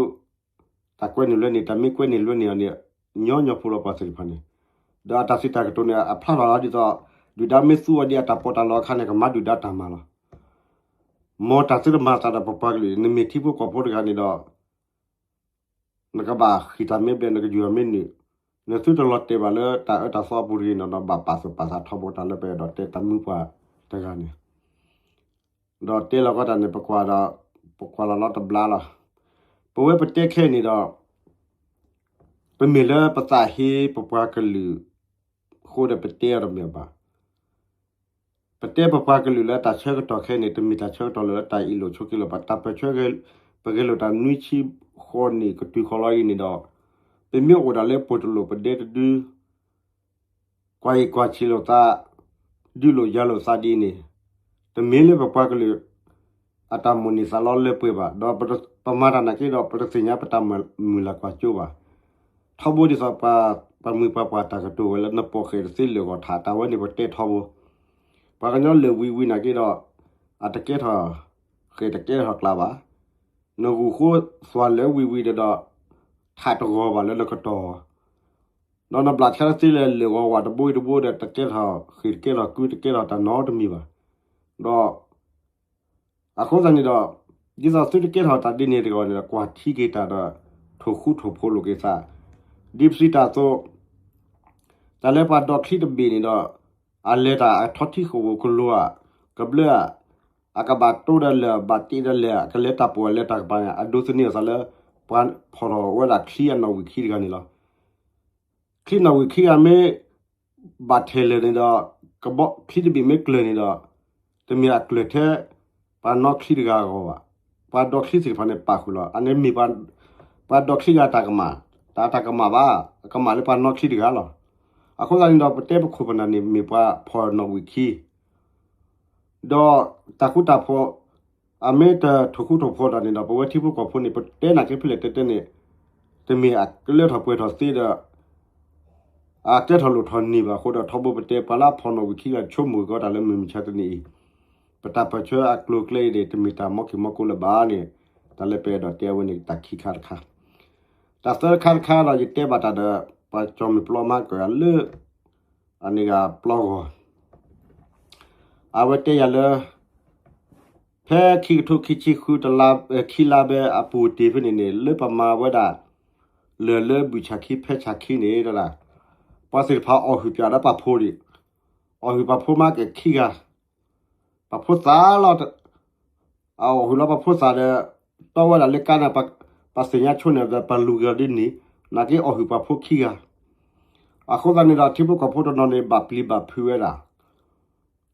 တၢ်ကွဲန့ၢ်လွဲန့ၢ် တၢ်မ့ၢ်ကွဲန့ၢ်လွဲန့ၢ်အီၤန့ၣ် ညီညီဖိလီၤပှၤသ့ၣ်တဖၣ်န့ၣ်. ဒီးအတၢ်စံးတၢ်ကတိၤန့ၣ် အဖျါထီၣ်လီၤဒ်သိး ဒုၣ်ဒါမ့ၢ်သူအီၤဒ်အတၢ်ပီးတၢ်လီအခါန့ၣ် ကမၤဒုၣ်ဒါတၢ်မၤလီၤ. မ်တၢ်သုတမၤသးဒီးပပှၤကလုာ် နမ့ၢ်ထံဖိကီၢ်ဖိတဂၤန့ၣ်ဒီး နကဘၣ်ဃံးတၢ်မ့ၢ်ဘျဲၣ် နကယူၤတၢ်မ့ၢ်နုာ်, နသုတလီၤတဲာ်ဘၣ်လၢတၢ်အၢတၢ်သီအပူၤတဂ့ၤန့ၣ်ဒီး ဘၣ်ပာ်သူၣ်ပာ်သးထီဘိတၢ်လၢပအဲၣ်ဒိးတဲတၢ်မုၢ်ပှၢ်တဂၤန့ၣ် ဒီးတဲလီၤကီးတၢ်န့ၣ် ပကွၢ်ဒီး ပကွၢ်လီၤလီၤတဘျါလီၤ. ပဝဲပတဲခဲအံၤန့ၣ်ဒီး ပမ့ၢ်လၢပသးဟ့ပပှၤကလုာ်အဃိဒီးပတဲအီၤတမ့ၢ်ဘၣ်. ပတဲပပှၤကလုာ်လၢတၢ်ဆၢကတီၢ်ခဲအံၤန့ၣ် တမ့ၢ်တၢ်ဆၢကတီၢ်လၢတၢ်အ့ၣ်လိာ်ဆိးက့လိာ်ဘၣ်. တၢ်ပၢၢ်ဆၢ ပဂဲၤလိာ်တၢ်နွံဆံဃိးနံၣ်ကတုၤဃီၤလီၤအံၤန့ၣ်ဒီး ပမ့ၢ်အိၣ်ဒၣ်လၢပှဲၤတလိာ်ပဒဲတဒု ကွၢ်အံၣ်ကွၢ်ဆံးလိာ်သး ဒုးလိာ်ယၤလိာ်သးဒ်န့ၣ် တမ့ၢ်လၢပပှၤကလုာ် အတၢ်မိၣ်န့ၢ်သးလီလၢပှဲၤဘၣ်. ဒီးပမၤတၢ်နာ်က့ဒီး ပတသ့ၣ်ညါပတၢ်မုၢ်လၢ်ကွၢ်စိဘၣ်. ထီဘိဒ်သိး ပှၤမုၢ်ပှၤပှၢ်တၢ်ကတိၤဝဲလၢ နပိာ်ဃဲၤတသ့လၢာ်ဂီၤထး တၢ်ဝဲန့ၣ်ပတဲထီဘိ. ပှၤကညီလၢာ်ဝံၤဝံၤနာ်က့ဒီး အတကဲထီၣ်ဃဲၤတကဲထီၣ်ကျါဘၣ်. နဂုၢ်ဃိသွၣ်လၢာ်ဝံၤဝံၤဒီး ထးတဂီၤဘၣ်လၢနကတီၤ ဒီးနဘျးဆါတသ့လၢာ်ဂီၤဝးတဘိတဘိဒီး တကဲထီၣ်ဃ့ၢ်တကဲထီၣ်ကျူတကဲထီၣ်တၢ်နီတမံၤဘၣ်. ဒီး အဃိသတးန့ၣ်ဒီး ဒ်သိးသုတကဲထီၣ်တၢ်ဒ်န့ၣ်တဂီၢ်န့ၣ်ဒီး ကွၢ်ထံက့ၤတၢ်ဒီး ထိၣ်ဃူထိၣ်ဖိးလိာ်က့ၤသး ဒ်ပစံးတၢ်အသိး တၢ်လၢပှၤဒိးချံတဘ့ၣ်န့ၣ်ဒီး အလဲၤတၢ်အထီထံဃိာ်ဧိၤကလိၤဧါ, ကဘျၢဧါ, အကဘၣ်တိဒီးလၢၢ် ဘၣ်တ့ဒီးလၢၢ် အကလဲၤတၢ်ပိာ်အလဲၤတၢ်ကပၤန့ၣ် အဒိးသန့ၤအသးလၢ ပှၤဖီၣ်ထီၣ်ဝဲဒၣ်ချံအနီၣ်ဝံာ်ခံတဂၤန့ၣ်လီၤ. ချံနီၣ်ဝံာ်ခံဂၤမ့ၢ် ဘၣ်ထဲးလၢာ်န့ၣ်ဒီး ကဘီချံတဘ့ၣ်မ့ၢ်ကျၢၤန့ၣ်ဒီး တမ့ၢ်အကျၢၤထဲ ပှၤနီၣ်ချံတဂၤအဂီၢ်ဘၣ်. ပှၤဒိးချံသ့ၣ်တဖၣ်န့ၣ် ပာ်ဃုာ်လီၤ. အန့ၣ်မ့ၢ် ပှၤဒိးချံဂၤတၢ်ကမၣ်, တၢ်တၢ်ကမၣ်ဘၣ်, အကမၣ်လၢပှၤနီၣ်ချံတဂၤလီၤ. အဃိသတးန့ၣ်ဒီး ပတဲပခိၣ်ပနၢ်န့ၣ် မ့ၢ်ပှၤဖီၣ်နီၣ်ဝံာ်ခံ ဒီးတၢ်ဃူတၢ်ဖိး အမ့ၢ်တထိၣ်ဃူထိၣ်ဖိးတၢ်န့ၣ်ဒီး ပဝဲထံဖိကီၢ်ဖိန့ၣ် ပတဲနာ်က့ဖဲလဲၣ်တဲတဲန့ၣ် တမ့ၢ်အကလၢထီၣ်ပှဲၤထီၣ်သ့ဒီး အကဲထီၣ်လိၣ်ထီၣ်န့ၢ်ဘၣ်အဃိဒီး ထီဘိပတဲပှၤလၢအဖီၣ်နီၣ်ဝံာ်ခံဂၤဆိကမိၣ်ကီးတၢ်လၢမုၢ်မဆါတနံၤအံၤ, ပတၢ်ပၢၢ်ဆၢအကျိၤအကျဲအံၤန့ၣ် တမ့ၢ်တၢ်မီက့ၤမီကိးလၢၤဘၣ်န့ၣ် တၢ်လၢပအဲၣ်ဒိးတဲဝဲန့ၣ် တၢ်ခံခါတခါ, တၢ်သၢခါတခါဒီး ယတဲဘၣ်တၢ်ဒီး ပှၤကၠီမုၢ်ပျီမၤကၢၢ်လၢ အန့ၣ်ဂၤပျီဂီၢ် အဝဲတဲယၤလၢ ဖဲခံကထိခံဆံဃု တလါ ခံလါဘဲအပူၤတ့ၢ်ဖဲန့ၣ်န့ၣ် လၢပမၤဝဲဒၣ် လၢၢ်လၢဘုၣ်ဆၣ်ခံဖဲဆၣ်ခံန့ၣ် ပှၤသ့ၣ်တဖၣ်အီၣ်ဟုၣ်ပၠးဒီးပာ်ဖိဒံး, အီၣ်ဟုၣ်ပာ်ဖိမၤကၢၢ်ခံဂၤ, ပာ်ဖိသၣ်လီၤ အအီၣ်ဟုၣ်လီၤပှၤဖိသၣ်ဒီး တီဝဲဒၣ်လၢကါန့ၣ် ပှၤသ့ၣ်ညါဆိန့ၣ်ဒီး ပှၤလူၤက့ၤအီၤဒ်န့ၣ်, နာ်က့အီၣ်ဟုၣ်ပှၤဖိခံဂၤ, အဃိသတးန့ၣ်ဒီး ထံဖိကီၢ်ဖိတနီၤန့ၣ် ဘၣ်ပျံၤဘၣ်ဖုးဝဲဒၣ်,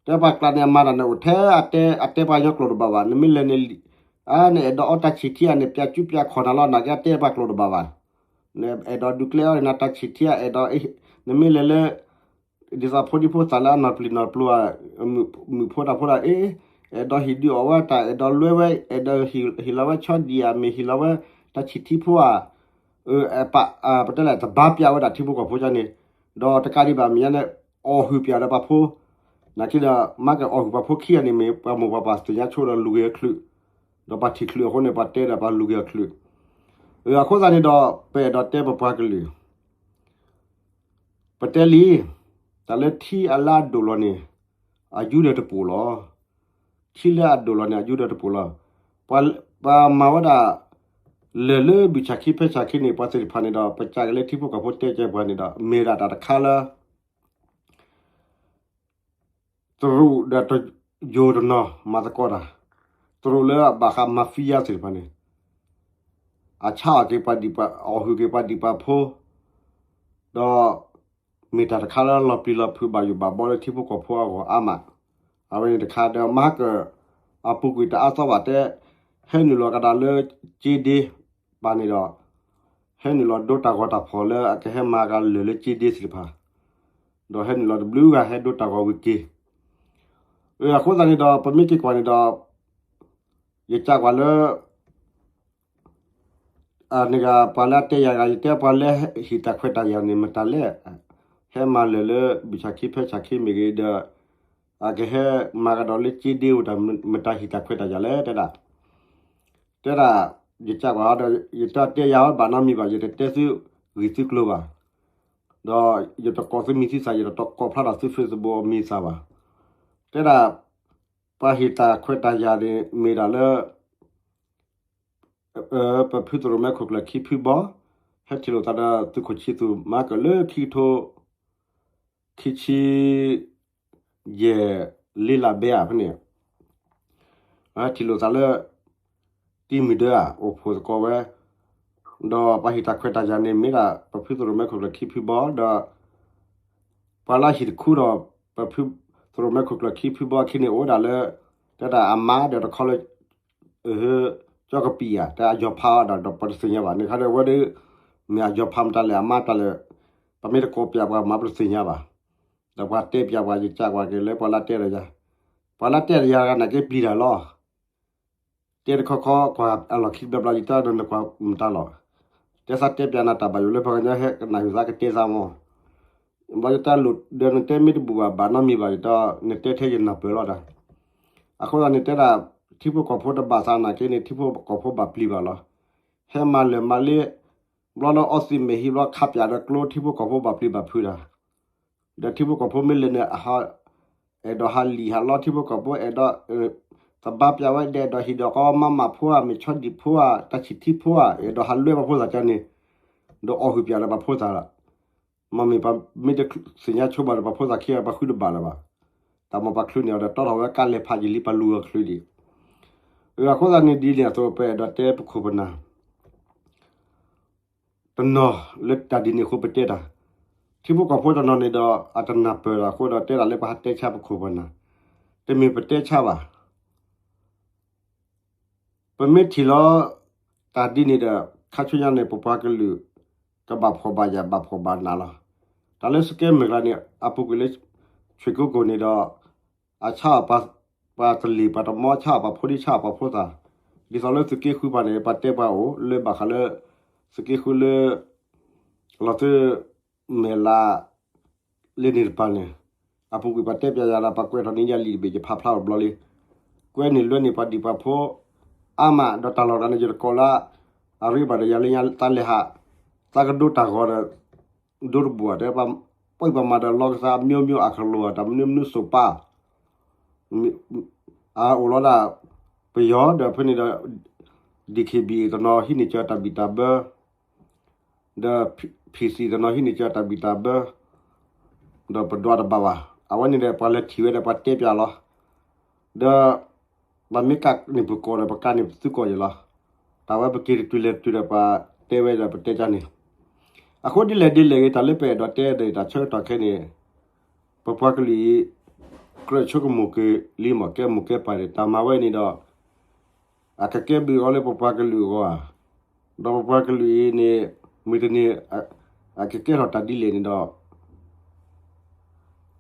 တဲပှၤကျါန့ၣ် အမၤတၢ်န့ၣ်အိၣ်ထဲ အတဲ အတဲပှၤကညီကျိာ်တဘၣ်ဘၣ်, နမ့ၢ်လဲၤန့ၣ် နအဲၣ်ဒိးအီတၢ်ဆံၣ်ထံဧါန့ၣ် ပျးကူပျးခီၣ်နၤလီၤ, နာ်က့အတဲပှၤကျိာ်တဘၣ်ဘၣ်, နအဲၣ်ဒိးဒုးကျဲအီန့ၣ် နတၢ်ဆံၣ်ထံဧါ အဲၣ်ဒိး နမ့ၢ်လဲၤလၢ ဒ်သိးဖိဒံဖိသၣ်လၢအနီၢ်ပျံၤနီၢ်ပျိၤဧါ, မုၣ်ဖိတၢ်ဖိဒၣ်အ့ၣ်, အဲၣ်ဒိးဟံၣ်ဒုးအီၣ်ဝဲတၢ် အဲၣ်ဒိးလွဲဝဲ အဲၣ်ဒိးဟ့ၣ်လီၤဝဲဆီဒံၣ်ဧါ မ့ၢ်ဟ့ၣ်လီၤဝဲတၢ်ဆံၣ်ထံဖိဧါ, ပတဲလဲၣ် တဘါပၠးဝဲဒၣ်ထံဖိကီၢ်ဖိကန့ၣ်, ဒီးတကးဒံးဘၣ်မ့ၢ်ညါန့ၣ် အီၣ်ဟုၣ်ပၠးဒီးပှၤဖိ, နာ်က့ဒီး မၤကၢၢ်အီၣ်ဟုၣ်ပှၤဖိခံဂၤန့ၣ်မ့ၢ် ပှၤမိၢ်ပှၤပၢ်သ့ၣ်ညါဆိဒီးလူၤက့ၤအီၤချုး, ဒီးပှၤထံၣ်ချုးအဃိန့ၣ် ပှၤတဲဒီးပှၤလူၤက့ၤအီၤချုး, အဃိသတးန့ၣ်ဒီး ပအဲၣ်ဒိးတဲပပှၤကလုာ် ပတဲလံ, တၢ်လၢထံအလၢအဒိၣ်လီၤန့ၣ် အယူဒီးတပိာ်လီၤ. ထံလၢအဒိၣ်လီၤန့ၣ် အယူဒီးတပိာ်လီၤ. ပှၤမၤဝဲဒၣ် လၢၢ်လၢဘုၣ်ဆၣ်ခံဖဲဆၣ်ခံန့ၣ် ပှၤသ့ၣ်တဖၣ်န့ၣ်ဒီး ပစံးက့ၤလၢထံဖိကီၢ်ဖိတဲကဲပှၤန့ၣ်ဒီး မ့ၢ်ဒၣ်တၢ်တခါလၢ တရူးဒီးယိၤတနီၤမၤသကိးတၢ်, တရူးလၢအဘၣ်ဃး mafia သ့ၣ်တဖၣ်န့ၣ် အဆါအီၣ်က့ၤပှၤဒံးပှၤ အီၣ်ဟုၣ်က့ၤပှၤဒံးပှၤဖိ, ဒီးမ့ၢ်တၢ်တခါလၢလီၤပျံၤလီၤဖုးဘၣ်ယိၣ်ဘၣ်ဘီလၢထံဖိကီၢ်ဖိအဂီၢ်အါမး, အဝဲန့ၣ်တခါဒီး မၤကၢၢ် အပူၤကွံာ်တအါသီဘၣ်တဲ, ဟဲနုာ်လီၤကဒီးလၢက့ဒ့ပၤန့ၣ်ဒီး ဟဲနုာ်လီၤဒိတၢ်ဂီၤတၢ်ဖီၣ်လၢအကဟဲမၤကလၢၢ်လၢက့ဒ့သ့ၣ်တဖၣ်, ဒီးဟဲနုာ်လီၤတဘျုးဂၤဟဲဒိတၢ်ဂီၤဝံၤက့ၤ, အဃိသတးန့ၣ်ဒီး ပမ့ၢ်က့ၤကွၢ်န့ၣ်ဒီး ယစံးကွၢ်လၢ န့ၣ်ဂ့ၤ ပှၤလၢအတဲယၤဂ့ၤ ယတဲပှၤလၢဟ့ၣ်တၢ်ခွဲးတၢ်ယာ်န့ၣ် မတၤလဲၣ်, ဟဲမၤလၢၢ်လၢဘုၣ်ဆၣ်ခံဖဲဆၣ်ခံမ့ၢ်ဂ့ၤဒီး အကဟဲမၤကဒီးလၢက့ဒ့အိၣ်တၢ် မတၤဟ့ၣ်တၢ်ခွဲးတၢ်ယာ်လဲၣ်တဲဒၣ်, တဲဒၣ် ယစံးကွၢ်ဒီး ယတဲတဲယၤအီၤဘၣ်နီတမံၤဘၣ် ယတတဲသုဂ့ၢ်သုကျိၤဘၣ်, ဒီးယတကိးသုမံၤသုသၣ် ယတကိးဖျါထီၣ်သု Facebook မံၤသၣ်ဘၣ်, တဲဒၣ် ပှၤဟ့ၣ်တၢ်ခွဲးတၢ်ယာ်န့ၣ် မ့ၢ်ဒၣ်လၢ ပဖုသရိၣ်မဲခိၣ်ကျၢၢ်ခံဖုဘီ, ဟဲထံၣ်လိာ်သးဒီးသုးခိၣ်ဆံသူၣ်မၤကၢၢ်လၢခံကထိ ခံဆံယဲၢ် လ့လးဘဲဧါဖဲန့ၣ်, ဟဲထံၣ်လိာ်သးလၢ တံၤမုၢ်ဒၢဧါ အိၣ်ဖှိၣ်သကိးဝဲ, ဒီးပှၤဟ့ၣ်တၢ်ခွဲးတၢ်ယာ်န့ၣ် မ့ၢ်ဒၣ်ပဖုသရိၣ်မဲခိၣ်ကျၢၢ်ခံဖုဘီ ဒီး ပှၤလၢဟံၣ်တခူဒီး ပဖုသရိၣ်မဲခိၣ်ကျၢၢ်ခံဖုဘီခံန့ၣ် အိၣ်ဝဲဒၣ်လၢ တဲဒၣ်အမါဒီးတခီလၢ ကၠီကပံာ်ဧါ တဲအယီၤဖးအီၤဒီး ဒီးပတသ့ၣ်ညါဘၣ်န့ၣ်ခါဒီး အဝဲဒၣ် မ့ၢ်အယီၤဖးမတၤလဲၣ် အမါမတၤလဲၣ်, ပမ့ၢ်တကိးပၠးပှၤမၤပတသ့ၣ်ညါဘၣ်, ဒီးပှၤတဲပၠးပှၤ ယစံးကွၢ်က့ၤလၢပှၤလၢတဲဒီးယၤ, ပှၤလၢတဲဒီးယၤနာ်က့ပျံၤတၢ်လီၤ တဲတခီခီကွၢ်အလီၢ်ခံဘျီဘျီ ယတဲနကွၢ်မတၤလီၤ, တဲသးတဲပၠးနၤတၢ်ဘၣ်ယိၣ်လၢပှၤကညီဟဲကနၣ်ယိၣ်သးကတဲသးမီၢ်, ဘၣ်ယတဲလိာ်ဒီးနတဲမ့ၢ်တဘူၣ်ဘၣ် ဘၣ်နီတမံၤဘၣ်ယတီ နတဲထဲယနၢ်ပၢၢ်လီၤဒီး, အဃိသတးန့ၣ်တဲဒၣ် ထံဖိကီၢ်ဖိတဘၣ်သးနာ်က့န့ၣ် ထံဖိကီၢ်ဖိဘၣ်ပျံၤဘၣ်လီၤ, ဟဲမၤလၢာ်မၤလ့ ဘျီလၢအီသံးမဲာ်ဟံးဘျီခးပၠးဒီးကျိထံဖိကီၢ်ဖိဘၣ်ပျံၤဘၣ်ဖုးတၢ် ဒီးထံဖိကီၢ်ဖိမ့ၢ်လဲၤန့ၣ် အဲၣ်ဒိးဟးလံာ်ဟးလီထံဖိကီၢ်ဖိ အဲၣ်ဒိး သဘါပၠးဝဲဒၣ် အဲၣ်ဒိးဟံၣ်ဒီးကီမါမးဖိဧါ မ့ၢ်ဆီဒံၣ်ဖိဧါ တၢ်ဆံၣ်ထံဖိဧါ အဲၣ်ဒိးဟးလွဲပှၤဖိသၣ်ကန့ၣ်, ဒီးအီၣ်ဟုၣ်ပၠးဒီးပှၤဖိသၣ်လီၤ, မ့ၢ်ပှၤမ့ၢ်တသ့ၣ်ညါဆိဘၣ်ဒီး ပှၤဖိသၣ်ခံဂၤ ပှၤဃုတဘၣ်လၢၤဘၣ်. တၢ်မ့ၢ်ပှၤချုးန့ၢ်အီၤဒီး တီထီၣ်ဝဲကါလဲၤဖးယံာ်လံ ပှၤလူၤအီၤချုးဒံး. အဃိသတးန့ၣ်ဒ်န့ၣ်အသိး ပအဲၣ်ဒိးတဲပခိၣ်ပနၢ် တနီၤလၢတၢ်ဒ်န့ၣ်အဃိပတဲတၢ်, ထံဖိကီၢ်ဖိတနီၤန့ၣ်ဒီး အတနၢ်ပၢၢ်တၢ်အဃိဒီး တဲဒၣ်လၢပဟးတဲဆါပခိၣ်ပနၢ်, တမ့ၢ်ပတဲဆါဘၣ်. ပမ့ၢ်ထံၣ်လီၤ တၢ်ဒ်န့ၣ်ဒီး ခါဆူညါန့ၣ် ပပှၤကလုာ် ကဘၣ်ဖှီၣ်ဘၣ်ယာ် ဘၣ်ဖှီၣ်ဘၣ်နးလီၤ. တၢ်လၢစကဲမုၢ်ကျါန့ၣ် အပူၤကွံာ်လၢ ဆွ့ၣ်ကိကိၣ်န့ၣ်ဒီး အဆါအီၤပှၤတလ့ၢ်ပှၤတမီ ဆါအီၤပှၤဖိဒံ ဆါအီၤပှၤဖိသၣ်, ဒ်သိးလၢသုးက့ဃုပှၤန့ၣ် ပှၤတဲပှၤအိၣ်လၢဘၣ်ဃးလၢ သုးက့ဃုလၢ လီၤသု မဲာ်လး လၢန့ၣ်တပၤန့ၣ်, အပူၤကွံာ်ပှၤတဲပျးယၤဒီး ပှၤကွဲးထီၣ်န့ၢ်ယၤလံာ်တဘ့ၣ် ယဖးဖျါအီၤဘျီလံ. ကွဲးန့ၢ်လွဲန့ၢ်ပှၤဒံၣ်ပှၤဖိ အါမး ဒီးတၢ်လီၢ်တဂၤန့ၣ် ယတကိးလၢ အရ့ဘၣ်ဒီးယၤလၢညါ သးလဲၤဟး သးကဒိတၢ်ဂီၤဒီး ဒိတဘိၣ်တဲ ပှၤပှၤမၤဒီးလီကသး မျိုးမျိုး အကလိၤ တၢ်မနုၤမနုၤစိၤပၤ အအိၣ်လီၤဒၣ် ပယီၤဒီးဖဲန့ၣ်ဒီး DKBA တနီၤဟံးန့ၢ်ကၢတၢ်ဘံၣ်တၢ်ဘၢ ဒီး PC တနီၤဟံးန့ၢ်ကၢတၢ်ဘံၣ်တၢ်ဘၢ ဒီးပဒွးတဘၣ်ဘၣ်. အဝဲန့ၣ်ဒီး ပှၤလဲၤထံၣ်ဝဲဒီးပှၤတဲပျးလီၤ. ဒီး ပမ့ၢ်ကးန့ၢ်ပကီၢ်ဒီး ပကးန့ၢ်ပသုးကီၢ်ယဲလီၤ. တၢ်ဝဲပက့ၤတတုၤလဲၤတတုၤဒီး ပှၤတဲဝဲဒီးပတဲကန့ၣ်, အဃိဒ်လဲၣ်ဒ်လဲၣ်ဂ့ၤ တၢ်လၢပအဲၣ်ဒိးတဲဒီး တၢ်ဆၢကတီၢ်ခဲအံၤန့ၣ် ပပှၤကလုာ်အံၤ ကြၢးဆိကမိၣ်က့ၤလံမး ကဲမိၢ်ကဲပၢ်န့ၣ် တၢ်မၤဝဲန့ၣ်ဒီး အကကဲဘျုးအီၤလၢပပှၤကလုာ်အဂီၢ်ဧါ, ဒီးပပှၤကလုာ်အံၤန့ၣ် မုၢ်တနံၤ အကကဲထီၣ်တၢ်ဒ်လဲၣ်န့ၣ်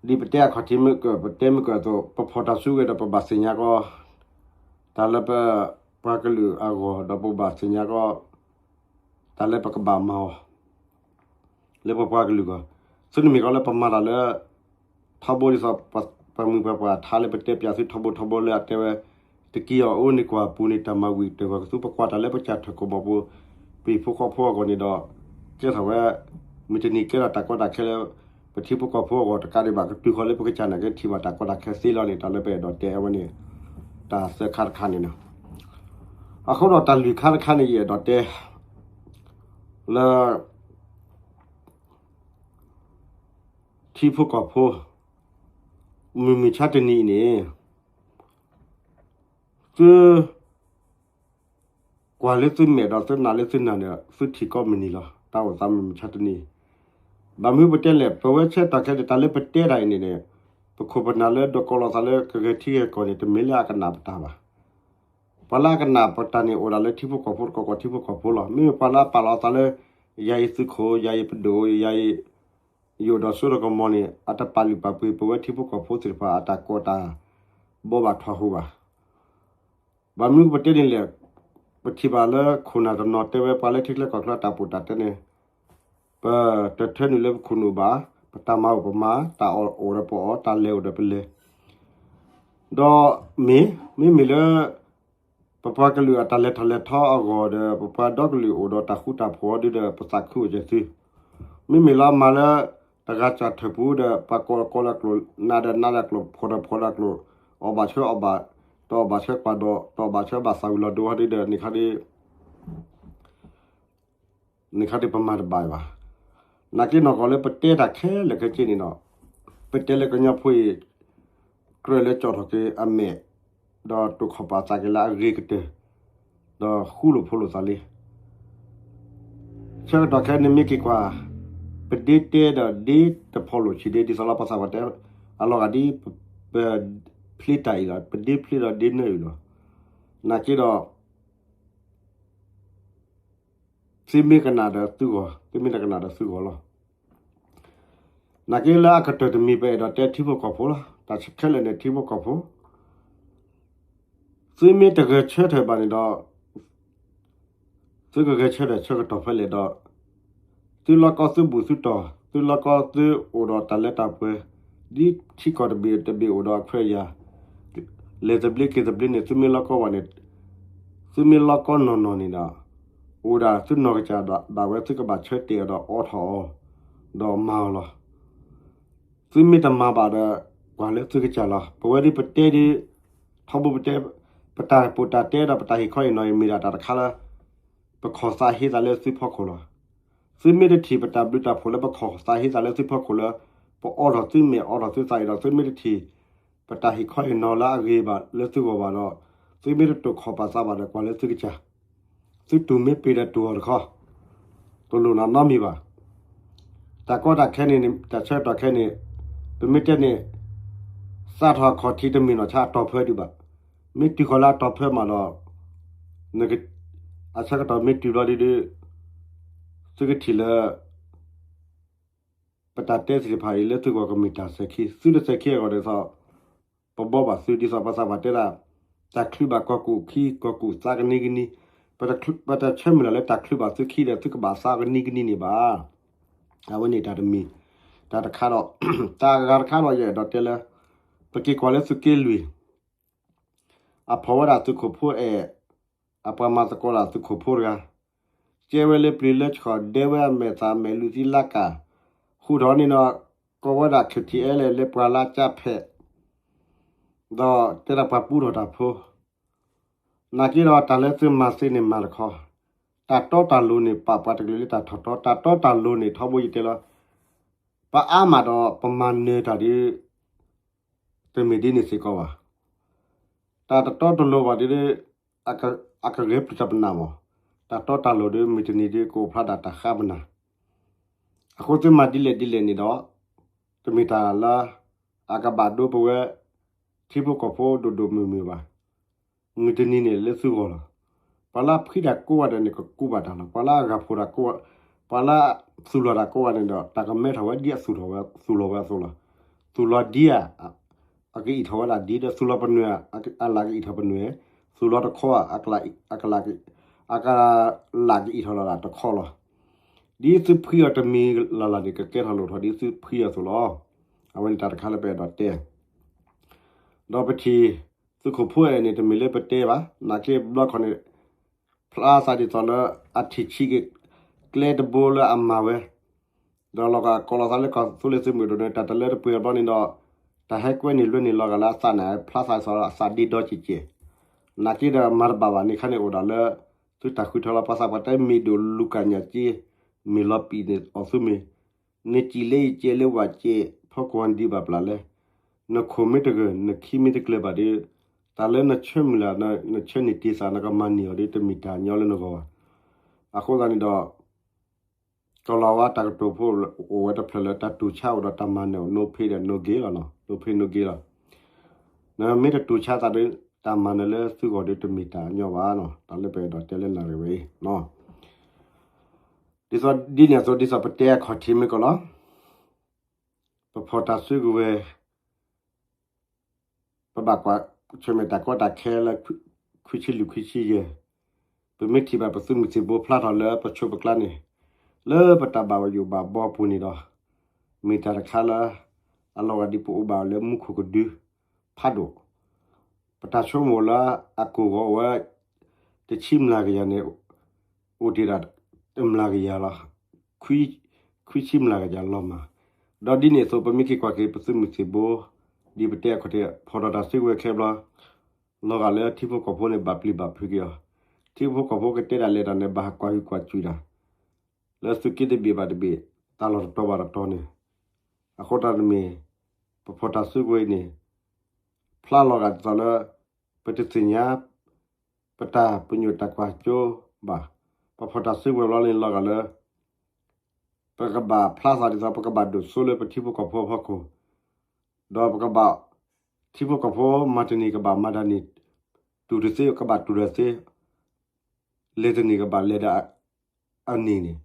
ဒီး ဒ်ပတဲအခီၣ်ထံးမ့ၢ်ကၢၢ် ပတဲမ့ၢ်ကၢၢ်အသိး ပဖီၣ်တၢ်စုကဝဲၤဒီး ပဘၣ်သ့ၣ်ညါကီး တၢ်လၢပပှၤကလုာ်အဂီၢ် ဒီးပဘၣ်သ့ၣ်ညါကီး တၢ်လၢပကဘၣ်မၤအီၤ လၢပပှၤကလုာ်အဂီၢ်, သုတမ့ၢ်ကီးလၢပမၤတၢ်လၢ ထီဘိဒ်သိး ပှၤမုၢ်ပှၤပှၢ်ထါလၢပတဲပျးသုထီဘိထီဘိလၢအတဲဝဲ တက့ၢ်အီၤအိၣ်န့ၣ်ကွၢ်ပူၤန့ၣ် တၢ်မၤဝံၤတၢ်ဂီၤကသူ ပကွၢ်တၢ်လၢပကစၢ်ထၢၣ်ကီၢ်ဘီပူၤ ပဟံၣ်ဖိဃီဖိအဂီၢ်န့ၣ်ဒီး ကဲထီၣ်ဝဲ မုၢ်တနံၤကဲထီၣ်တၢ်ကီတၢ်ခဲလၢ ပထံဖိကီၢ်ဖိအဂီၢ်တကးဒံးဘၣ် ကတုၤဃီၤလၢပကစၢ်နာ်က့ထံၣ်ဘၣ်တၢ်ကီတၢ်ခဲသ့လီၤန့ၣ် တၢ်လၢပအဲၣ်ဒိးတဲအဝဲန့ၣ် တၢ်သၢခါတခါန့ၣ်လီၤ. အဃိဒီးတၢ်လွံၢ်ခါတခါန့ၣ် ယအဲၣ်ဒိးတဲ လၢ ထံဖိကီၢ်ဖိ မုၢ်မုၢ်ဆါတနံၤအံၤန့ၣ် သု ကွၢ်လၢသုမဲာ်ဒီးသုနာ်လၢသုနၢ်န့ၣ် သုထံၣ်ကိးမုၢ်နံၤလီၤ. တၢ်အိၣ်သးမုၢ်မုၢ်ဆါတနံၤ ဘၣ်မနုၤပတဲလဲၣ် ပဝဲဆၢကတီၢ်ခဲအံၤ တၢ်လၢပတဲတၢ်အံၤန့ၣ်န့ၣ် ပခိၣ်ပနၢ်လၢဒိးကီလီၤသးလၢကဂဲၤထံဂဲၤကီၢ်န့ၣ် တမ့ၢ်လၢအကနၣ်ပတၢ်ဘၣ်. ပှၤလၢအကနၣ်ပတၢ်န့ၣ် အိၣ်ဒၣ်လၢထံဖိကီၢ်ဖိတကီၢ်ကီၢ်ထံဖိကီၢ်ဖိလီၤ. မ့မ့ၢ်ပှၤလၢအပာ်လီၤအသးလၢ ယၤအံၤသုးခိၣ် ယၤအံၤပဒိၣ် ယၤအံၤ ယိၣ်ဒီးစိတကမီၤန့ၣ် အတပာ်လုၢ်ပာ်ပှ့ၤ ပဝဲထံဖိကီၢ်ဖိသ့ၣ်တဖၣ်အတၢ်ကိးတၢ်ဘီဘၣ်ထီၣ်ဟူဘၣ်. ဘၣ်မနုၤပတဲန့ၣ်လဲၣ်, ပထံၣ်ဘၣ်လၢခိၣ်နၢ်တနီၤတဲဝဲ ပှၤလၢထံချၢကီၢ်ချၢတၢ်ပီးတၢ်တဲန့ၣ် ပတထၢနုာ်လၢပခိၣ်နူာ်ဘၣ်, ပတၢ်မၤအိၣ်ပမၤ, တၢ်အီၣ်အိၣ်ဒီးပအီၣ်, တၢ်လဲၤအိၣ်ဒီးပလဲၤ ဒီးမ့ၢ်, မ့မ့ၢ်လၢ ပပှၤကလုာ်အတၢ်လဲၤထီၣ်လဲၤထီအဂီၢ်ဒီး ပပှၤဒီကလုာ်အိၣ်ဒီးတၢ်ဃူတၢ်ဖိးဒ်ဒီး ပသးခုအိၣ်ကဲသု, မ့မ့ၢ်လၢအမၤလၢ တဂၤစၢ်ထၢၣ်ပူၤဒီး ပှၤကိးလီၤကိးလီၤကျိာ်, နးဒီးနးလီၤကျိာ်, ဖှီၣ်ဒီးဖှီၣ်လီၤကျိာ်, အီၣ်ဘၣ်ဆၢအီၣ်ဘၣ်, တအီၣ်ဘၣ်ဆၢကွၢ်ဒီး, တအီၣ်ဘၣ်ဆၢဘၣ်သးဝံၤလီၤဒိဟီဒ်ဒီး န့ၣ်ခါဒ် န့ၣ်ခါဒ်ပမၤတဘၣ်ဘၣ်. နာ်က့နီၢ်ကီၢ်လၢပတဲတၢ်ခဲလၢာ်ခဲဆ့န့ၣ်ဒီး ပတဲလၢကညီဖိအံၤ ကြၢးလၢကၠီၣ်ထီၣ်က့ၤအမဲာ်, ဒီးတိာ်ခီၣ်ပာ်သးက့ၤလၢအဂ့ၤကတၢၢ်, ဒီးဃူလိာ်ဖိးလိာ်သးလံ. ဆၢကတီၢ်ခဲအံၤန့ၣ်မ့ၢ်က့ၤကွၢ်, ပဒ့တဲဒီးဒ့တဖီလိာ်ဆံးဒ့ ဒ်သိးလၢပှၤသးပှၢ်တဲ, အလီၤဂာ်ဒ် ပဖျ့တၢ်အံၤလီၤ, ပဒ့ဖျ့ဒီးဒ့နၢအံၤလီၤ. နာ်က့ဒီး သုမ့ၢ်ကနၣ်ဒီးသုဂီၢ်, သုမ့ၢ်တကနၣ်ဒီးသုဂီၢ်လီၤ. နာ်က့လၢအကတၢၢ်တမံၤ ပအဲၣ်ဒိးတဲထံဖိကီၢ်ဖိလီၤ. တၢ်ခဲလၢာ်န့ၣ် ထံဖိကီၢ်ဖိ, သုမ့ၢ်တဂဲၤဆၢထၢၣ်ဘၣ်န့ၣ်ဒီး သုကဂဲၤဆၢထၢၣ်ဆၢကတီၢ်ဖဲလဲၣ်ဒီး သုလီၢ်ကီၢ်သုဘူၣ်သုတီၢ်, သုလီၢ်ကီၢ်သုအိၣ်ဒီးတၢ်လၢတၢ်ပှဲၤ, ဒ်ထံကီၢ်တဘ့ၣ်တဘ့ၣ်အိၣ်ဒီးအခွဲးအယာ်, လဲၤသဘျ့က့ၤသဘျ့န့ၣ် သုမ့ၢ်လီၢ်ကီၢ်ဘၣ်န့ၣ်, သုမ့ၢ်လီၢ်ကီၢ်နီၢ်နီၢ်န့ၣ်ဒီး အိၣ်ဒၣ်သုနီၢ်ကစၢ်ဒၣ်ဝဲ သုကဘၣ်ဆၢတဲာ်အီၤဒီးအိးထီၣ်အီၤ, ဒီးမၤအီၤလီၤ. သုမ့ၢ်တမၤဘၣ်ဒီး ကွၢ်လၢသုကစၢ်လီၤ. ပဝဲဒ်ပတဲဒ် ထီဘိပတဲ, ပတၢ်ပီးတၢ်တဲဒီးပတၢ်ဟ့ၣ်ခီဟ့ၣ်နီၤအံၤ မ့ၢ်ဒၣ်တၢ်တခါလၢ ပခီၣ်သးဟ့သးလၢသုဖီခိၣ်လီၤ. သုမ့ၢ်တထံၣ်ပတၢ်ဘျုးတၢ်ဖှိၣ်လၢပခီၣ်သးဟ့သးလၢသုဖီခိၣ်လၢ ပအိးထီၣ်သုမဲာ်အိးထီၣ်သုသးအံၤဒီး သုမ့ၢ်တထံၣ် ပတၢ်ဟ့ၣ်ခီဟ့ၣ်နီၤလၢအဂ့ၤဘၣ်လၢသုဂီၢ်ဘၣ်ဒီး သုမ့ၢ်တတိာ်ခီၣ်ပာ်သးဘၣ်ဒီး ကွၢ်လၢသုကစၢ်, သုတူၢ်မ့ၢ်ပ့ၤဒီးတူၢ်အီၤတခီ, တလိၣ်နီတမံၤဘၣ်. တၢ်ကီတၢ်ခဲန့ၣ် တၢ်ဆၢကတီၢ်ခဲန့ၣ် ပမ့ၢ်တဲန့ၣ် စးထီၣ်အခီၣ်ထံးတမ့ၢ်နီၢ်ဆါအတီၤဖၢဒံးဘၣ်. မ့ၢ်တုၤဃီၤလၢအတီၤဖၢမးဒီး အဆၢကတီၢ်မ့ၢ်တုၤဘျီဒုဒု သုကထံၣ်လၢ ပတၢ်တဲသ့ၣ်တဖၣ်အံၤလၢသုဂီၢ်ကမ့ၢ်တၢ်စဲၤခံ, သုတစဲၤခံအဂီၢ်ဒ်သိး ပဘှီဘၣ်သုဒ်သိးပသးပှၢ်တဲဒၣ်, တၢ်ချုးဘၣ်ကီၢ်ကူၣ်ခံ ကီၢ်ကူၣ်သးကနံကနံ, ပတဆၢမုၢ်လၢ်လၢတၢ်ချုးဘၣ်သုခံဒီးသုကဘၣ်သးကနံကနံန့ၣ်ဘၣ်. အဝဲန့ၣ်တၢ်တမံၤ, တၢ်တခါဒီး တၢ်အဂၤတခါဒီးယအဲၣ်ဒိးတဲလၢ ပက့ၤကွၢ်လၢသုးက့လွံၢ် အဖီၣ်ဝဲဒၣ်သုးခိၣ်ဖိအဲၣ်, အပှၤမၤသကိးဒၣ်သုးခိၣ်ဖိတဂၤ, ကဲဝဲလၢပျံၤလၢဆှီၣ် ဒဲဝဲအမဲာ်သၣ်မဲာ်လူၤသံလါကၣ်, ဃုာ်ထီၣ်န့ၣ်ဒီး ကိးဝဲဒၣ် ခ့ထံအဲလဲၣ် လၢပှၤလၢကၠၢ်ဖဲး, ဒီးတဲဒၣ်ပှၤပူထီၣ်တၢ်ဖိ, နာ်က့ဒီးတၢ်လၢသုမၤသ့န့ၣ်မၤတခီ, တၢ်တီတၢ်လိၤန့ၣ် ပာ်ပှၤတကလုာ်လၢတၢ်ထီၣ်တီ, တၢ်တီတၢ်လိၤန့ၣ် ထီဘိယတဲလီၤ, ပအါမးဒီးပမၤနၢၤတၢ်ဒ် တမ့ၢ်ဒ်န့ၣ်စ့ၢ်ကီးဘၣ်. တၢ်တတီတလိၤဘၣ်ဒ် အကဂဲၤပျုၢ်တၢ်ပနၢ်မး, တၢ်တီတၢ်လိၤဒ် မုၢ်တနံၤဒ်ကအိၣ်ဖျါဒၣ်တၢ်ဃါပနၢ်, အဃိသုမၤဒ်လဲၣ်ဒ်လဲၣ်န့ၣ်ဒီး တမ့ၢ်တၢ်လၢ အကဘၣ်ဒိပဝဲ ထံဖိကီၢ်ဖိဒိၣ်ဒိၣ်မုၢ်မုၢ်ဘၣ်. မုၢ်တနံၤန့ၣ်လၢသုဂီၢ်လီၤ. ပှၤလၢအဖှံတၢ်ကိးဂၤဒဲးန့ၣ် ကကူးဘၣ်တၢ်လီၤ. ပှၤလၢအဂၤဖိတၢ်ကိး, ပှၤလၢသူၣ်လီၤတၢ်ကိးဂၤန့ၣ်ဒီး တၢ်ကမဲထီၣ်ဝဲဒ်အသူၣ်ထီၣ်ဝဲ သူၣ်လီၤဝဲအသိးလီၤ. သူၣ်လီၤဒ်ဧါ, အကအံးထီၣ်ဝဲဒၣ်ဒ်ဒီး သူၣ်လီၤပနွဲၣ်ဧါ, အလၢ်ကအံးထီၣ်ပနွဲၣ်, သူၣ်လီၤတခီဧါ, အကလၢ်ကအံးထီၣ်လီၤဒၣ်တခီလီၤ. ဒ်သုဖှံအီၤတမံၤလၢ်လၢ်န့ၣ် ကကဲထီၣ်လိၣ်ထီၣ်ဒ်သုဖှံအီၤအသိးလီၤ. အဝဲန့ၣ်တၢ်တခါလၢပအဲၣ်ဒိးတဲ ဒီးပထံၣ် သုးခိၣ်ဖိအဲၣ်န့ၣ် တမ့ၢ်လၢပတဲဘၣ်, နာ်က့ဘျီခီန့ၣ် ဖျါသးဒ်သိးလၢ အထံၣ်ဆံးက့ၤ ကျဲတဘိလၢအမၤဝဲ, ဒီးလီၤဂာ်ကိးလီၤသးလၢကီၢ်သူလ့ၤသုးမုၢ်ဒိၣ်န့ၣ် တၢ်တလၢတပှဲၤအဘျီန့ၣ်ဒီး တၢ်ဟဲကွဲန့ၢ်လွဲန့ၢ်လီၤဂာ်လၢအသးန့ၣ် ဖျါသးဒ်သိးလၢအသးဒ့ဒီက့ၤက့ၤ, နာ်က့ဒီးမၤတဘၣ်ဘၣ်န့ၣ်ခါန့ၣ်အိၣ်ဒၣ်လၢ သုတၢ်ဃုထၢလီၤပှၤသးပှၢ်တဲမ့ၢ်ဒိၣ်လူၤကၣ်ညၣ်က့ မ့ၢ်လီၤပံာ်န့ၣ်အီၤသုမ့ၢ် နစံးလၢယကဲလၢဝဲကဲ ဖီကွၢ်ဒံးဘၣ်ပျၢ်လဲၣ်, နခိၣ်မ့ၢ်တဂၢၢ် နခံမ့ၢ်တကျၢၤဘၣ်ဒီး တၢ်လၢနဆၢမုၢ်လၢ် နဆၢန့ၢ်တ့ၢ်သး နကမၤန့ၢ်အီၤဒီး တမ့ၢ်တၢ်ညီလၢနဂီၢ်ဘၣ်. အဃိသတးန့ၣ်ဒီး ကလီၤဝါတၢ်ကတိၤဖိအိၣ်ဝဲတဖျၢၣ်လၢ တၢ်တူၢ်ဆါအိၣ်ဒီးတၢ်မၤနၢၤ no pain no gain လီၤ, no pain no gain လီၤ. နမ့ၢ်တတူၢ်ဆါသးဒီး တၢ်မၤနၢၤလၢသုဂီၢ်ဒီး တမ့ၢ်တၢ်ညီဘၣ်နီၤ. တၢ်လၢပအဲၣ်ဒိးတဲလၢနၣ်ရံၣ်ဝဲအံၤ ဒ်သိးဒ်န့ၣ်အသိး ဒ်သိးပတဲအခီၣ်ထံးမ့ၢ်ကီးလီၤ. ပဖီၣ်တၢ်စုကဝဲၤ ပဘၣ်ကွၢ်ဆၢၣ်မဲာ်တၢ်ကီတၢ်ခဲလၢ ခွံဆံလွံၢ်ခွံဆံယဲၢ်, ပမ့ၢ်ထံၣ်ဘၣ်ပသုးမုၢ်သံၣ်ဘိဖျါထီၣ်လၢပဆိးပကျါန့ၣ်, လၢပတၢ်ဘၣ်ယိၣ်ဘၣ်ဘီပူၤန့ၣ်ဒီး, မ့ၢ်တၢ်တခါလၢ အလီၤဂာ်ဒ်ပအိၣ်ဘၣ်လၢမူခိၣ်ကဒု ဖးဒိၣ်, ပတၢ်ဆိကမိၣ်လၢအကိၢ်ဂီၤအိၣ်ဝဲ တဆံမျးကယၤန့ၣ် အိၣ်တ့ၢ်ဒၣ်တမျးကယၤလီၤ. ခွံဆံမျးကယၤလီၤမး. ဒီးဒ်န့ၣ်အသိး ပမ့ၢ်က့ၤကွၢ်က့ၤပသုးမုၢ်သံၣ်ဘိ ဒ်ပတဲအခီၣ်ထံး ဖီၣ်ထီၣ်တၢ်စုကဝဲၤခဲဘျီ လီၤဂာ်လၢထံဖိကီၢ်ဖိန့ၣ် ဘၣ်ပျံၤဘၣ်ဖုးက့ၤအီၤ, ထံဖိကီၢ်ဖိကတဲဒၣ်လဲၤတၢ်န့ၣ် ဘၣ်ကွၢ်ဟုၣ်ကွၢ်စူၣ်တၢ် လၢသုးက့တဘ့ၣ်ဘၣ်တဘ့ၣ် တၢ်လီၢ်တတီၤဘၣ်တတီၤန့ၣ်, အဃိတၢ်တမ့ၢ် ပဖီၣ်တၢ်စုကဝဲၤအံၤန့ၣ် ဖျါလီၤဂာ်ဒ်သိးလၢ ပတသ့ၣ်ညါ ပတၢ်ပညိၣ်တၢ်ကွၢ်စိဘၣ်. ပဖီၣ်တၢ်စုကဝဲၤဘျီန့ၣ်လီၤဂာ်လၢ ပကဘၣ်ဖျါသးဒ်သိး ပကဘၣ်ဒိၣ်စိလၢပထံဖိကီၢ်ဖိအဖီခိၣ်, ဒီးပကဘၣ် ထံဖိကီၢ်ဖိမၤတန့ၢ်ကဘၣ်မၤတၢ်န့ၣ်, တူၢ်တသ့ ကဘၣ်တူၢ်တသ့ လဲၤတန့ၢ်ကဘၣ်လဲၤဒီးအန့ၣ်န့ၣ်,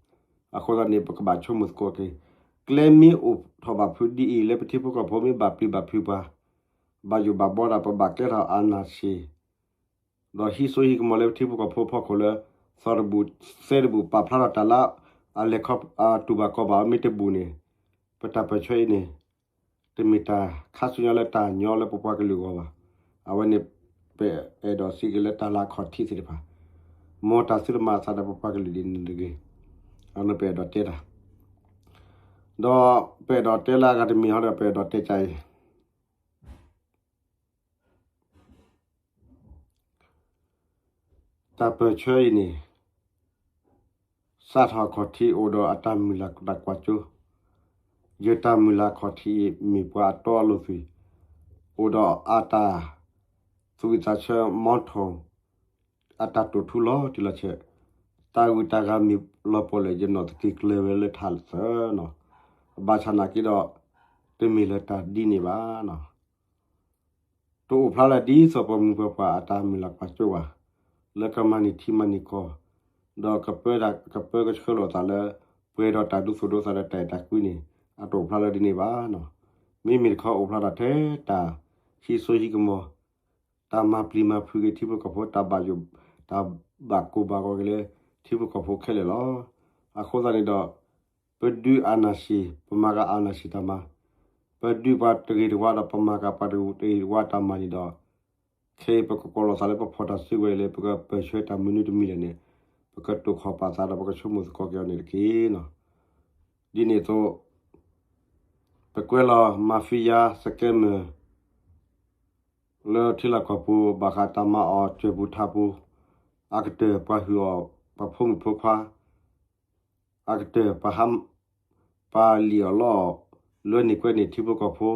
အဃိသတးန့ၣ် ပကဘၣ်ဆိကမိၣ်သကိးက့ၤ, ကျဲမ့ၢ်အိၣ်ထီၣ်ဘၣ်ဖုးဒ်အံၤ လၢပထံဖိကီၢ်ဖိမ့ၢ်ဘၣ်ပျံၤဘၣ်ဖုးပှၤ, ဘၣ်ယိၣ်ဘၣ်ဘီဒၣ် ပဘၣ်ကဲထီၣ်အာဏာရှင်, ဒီးဟံးစိဟံးကမီၤလၢပထံဖိကီၢ်ဖိအဖီခိၣ်လၢ သီတဘူၣ်သဲတဘူၣ် ပာ်ဖျါထီၣ်တၢ်လၢ အလဲၤခီ တူၢ်ဘၣ်ကီဘၣ်မ့ၢ်တဘူၣ်န့ၣ်, ပတၢ်ပၢၢ်ဆၢအံၤန့ၣ် တမ့ၢ်တၢ်ခါဆူညါလၢတၢ်ညီလၢပပှၤကလုာ်အဂီၢ်ဘၣ်. အဝဲန့ၣ် ပအဲၣ်ဒိးစံးက့ၤလၢတၢ်လၢအခီၣ်ထံးသ့ၣ်တဖၣ်, မ်တၢ်သုတမၤအသးဒီးပပှၤကလုာ်ဒ်န့ၣ်တဂ့ၤ, အန့ၣ်ပအဲၣ်ဒိးတဲတၢ်, ဒီးပအဲၣ်ဒိးတဲလၢအဂၤတမံၤဟီဒီး ပအဲၣ်ဒိးတဲကအံၤ တၢ်ပၢၢ်ဆၢအံၤန့ၣ် စ စးထီၣ်အခီၣ်ထံးအိၣ်ဒီးအတၢ်မုၢ်လၢ်တၢ်ကွၢ်စိ, ယတၢ်မုၢ်လၢ်အခီၣ်ထံးအံၤမ့ၢ်ပှၤအတီအလိၤသွံၣ်, အိၣ်ဒီးအတၢ်သူၣ်ဝံၣ်သးဆၢ မီထိၣ် အတၢ်တိာ်ထူလီၤတံၢ်လီၤဆဲး, တၢ်ဂုၤတၢ်ဂၤမ့ၢ်လီၤပှီၢ်လၢာ် ယနီၣ်သက့ၤကျၢၤဝဲလၢထးသၢနီၤ, ဘၣ်ဆၣ်နာ်က့ဒီး တမ့ၢ်လၢတၢ်ဒ်န့ၣ်ဘၣ်နီၤ. တအိၣ်ဖျါလၢဒ်သိးပှၤမုၢ်ပှၤပှၢ်အတၢ်မုၢ်လၢ်ကွၢ်စိဘၣ်, လၢကမၤန့ၢ်ထံမၤန့ၢ်ကီၢ်, ဒီးကပၢတၢ် ကပၢကဆှၢလိာ်သးလၢ ပှဲၤဒီးတၢ်ဒူသူၣ်ဒူသးဒီးတၢ်အဲၣ်တၢ်ကွံန့ၣ် အတအိၣ်ဖျါလၢဒ်န့ၣ်ဘၣ်နီၤ. မ့မ့ၢ်တခီအိၣ်ဖျါထီၣ်ထဲတၢ်ဟံးစိဟံးကမီၤ, တၢ်မၤပျံၤမၤဖုးက့ၤထံဖိကီၢ်ဖိ, တၢ်ဘၣ်ယိၣ် တၢ်ဘၣ်ကိၢ်ဘၣ်ဂီၤက့ၤလၢထံဖိကီၢ်ဖိခဲလၢာ်လီၤ. အဃိသတးန့ၣ်ဒီး ပဒုးအာဏာရှင်, ပမၤကၤအာဏာရှင်တၢ်မၤ, ပဒုးပှၤတဂ့ၤတဝါဒီး ပမၤကၤပှၤတဂ့ၤတဝါတၢ်မၤန့ၣ်ဒီး ခဲအံၤပကကိးလီၤသးလၢပဖီၣ်တၢ်စုကဝဲၤလၢ ပကပၢၢ်ဆၢတၢ်မနုၤတမံၤလဲၣ်န့ၣ်, ပကတိာ်ခီၣ်ပာ်သးဒီးပကဆိကမိၣ်သကိးက့ၤအီၤန့ၣ်တက့ၢ်နီၤ. ဒ်န့ၣ်အသိး ပကွဲးလီၤ mafia scammer လၢထံလီၢ်ကီၢ်ပူၤ ဘၣ်ဃးတၢ်မၤအီၣ်စၢၤပူၤထးပူၤ, အကတၢၢ်ပှၤဟုၣ်အီၣ်ပှၤဖိမုၣ်ဖိခွါ, အကတၢၢ်ပှၤဟး ပှၤလံၣ်အီၣ်လီအီၣ် လွဲန့ၢ်ကွဲန့ၢ်ထံဖိကီၢ်ဖိ,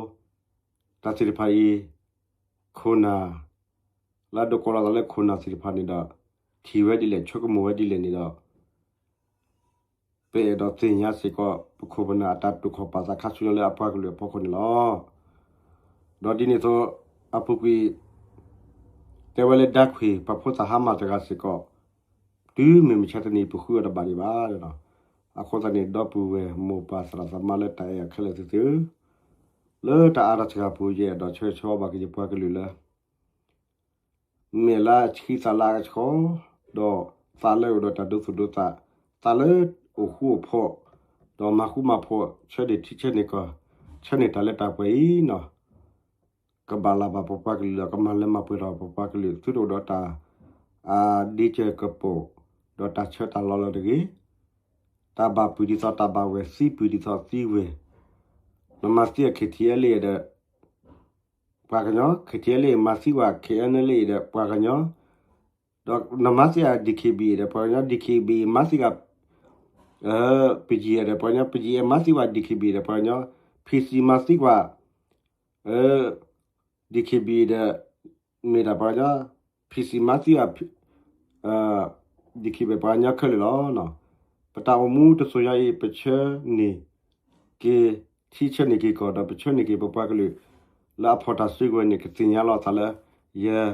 တၢ်သ့ၣ်တဖၣ်အံၤ ခိၣ်နၢ် လၢအဒိးကိးလီၤသးလၢခိၣ်နၢ်သ့ၣ်တဖၣ်န့ၣ်ဒီး ထံၣ်ဝဲဒ်လဲၣ် ဆိကမိၣ်ဝဲဒ်လဲၣ်န့ၣ်ဒီး ပအဲၣ်ဒိးသ့ၣ်ညါစ့ၢ်ကီး ပခိၣ်ပနၢ်အတၢ်တိာ်ခီၣ်ပာ်သးခါဆူညါလၢအပှၤကလုာ်အဖီခိၣ်န့ၣ်လီၤ. ဒီးဒ်န့ၣ်အသိး အပူၤကွံာ် တဲဝဲလၢ ဓာတ်ခွဲ ပှၤဖိသၣ်ဟါမၢ်တဂၤစ့ၢ်ကီး တုၤမုၢ်မဆါတနံၤ ပဃုအီၤတဘၣ်ဒံးဘၣ်နီၤ. အဃိသတးန့ၣ် ဒီပုၢ်ဝဲၢ်မိၢ်ပၢ်သရၣ်သမါလၢတၢ်အဲၣ်အီၤခဲလၢာ်သ့ၣ်ဧၢ, လၢတၢ်အါတၢ်စှၤပူၤ ယအဲၣ်ဒိးဆၢဂ့ၤဆၢဝါဘၣ်က့ၤယပှၤကလုာ်လၢ မဲာ်လၢအဆှံသးလၢအကဆှီ, ဒီးသးလၢအအိၣ်ဒီးတၢ်ဒိသူၣ်ဒိသး, သးလၢအိၣ်ဃူအိၣ်ဖိး, ဒီးမၤဃူမၤဖိး ဆၢန့ၢ်ထံဆၢန့ၢ်ကီၢ်, ဆၢန့ၢ်တၢ်လၢတၢ်ပှဲၤအံၤနီၤ, ကဘၣ်လၢဘၣ်ပပှၤကလုာ်ဒီး ကမၤလၢမၤပှဲၤထီၣ်ပပှၤကလုာ် သုတအိၣ်ဒီးတၢ် အဒ့ကၢၢ်ကပိာ်, ဒီးတၢ်ဆၢတၢ်လီလၢတဂ့ၤ, တၢ်ဘၣ်ပုၢ်ဒ်သိးတၢ်ဘၣ်ဝဲၢ်, သံပုၢ်ဒ်သိးသံဝဲၢ်, နမၤသံအ KTLA ဒီး ပှၤကညီ, KTLA မၤသံဝဲ KNLA ဒီးပှၤကညီ, ဒီးနမၤသံအ DKBA ဒီးပှၤကညီ, DKBA မၤသံဂၤ BGF ဒီးပှၤကညီ, BGF မၤသံဝဲ DKBA ဒီးပှၤကညီ, PC မၤသံကွၢ် DKBA ဒီး မ့ၢ်ဒၣ်ပှၤကညီ, PC မၤသံအ DKBA ပှၤကညီခဲလၢာ်လီၤ. ပတၢ်အိၣ်မူတစိၤညါအံၤ ပဆၢန့ၢ်က့ၤထံ ဆၢန့ၢ်က့ၤကီၢ် ဒီးပဆၢန့ၢ်က့ၤပပှၤကလုာ် လၢအဖီၣ်တၢ်စုကဝဲၤန့ၣ် ကသ့ၣ်ညါလီၤအသးလၢ ယ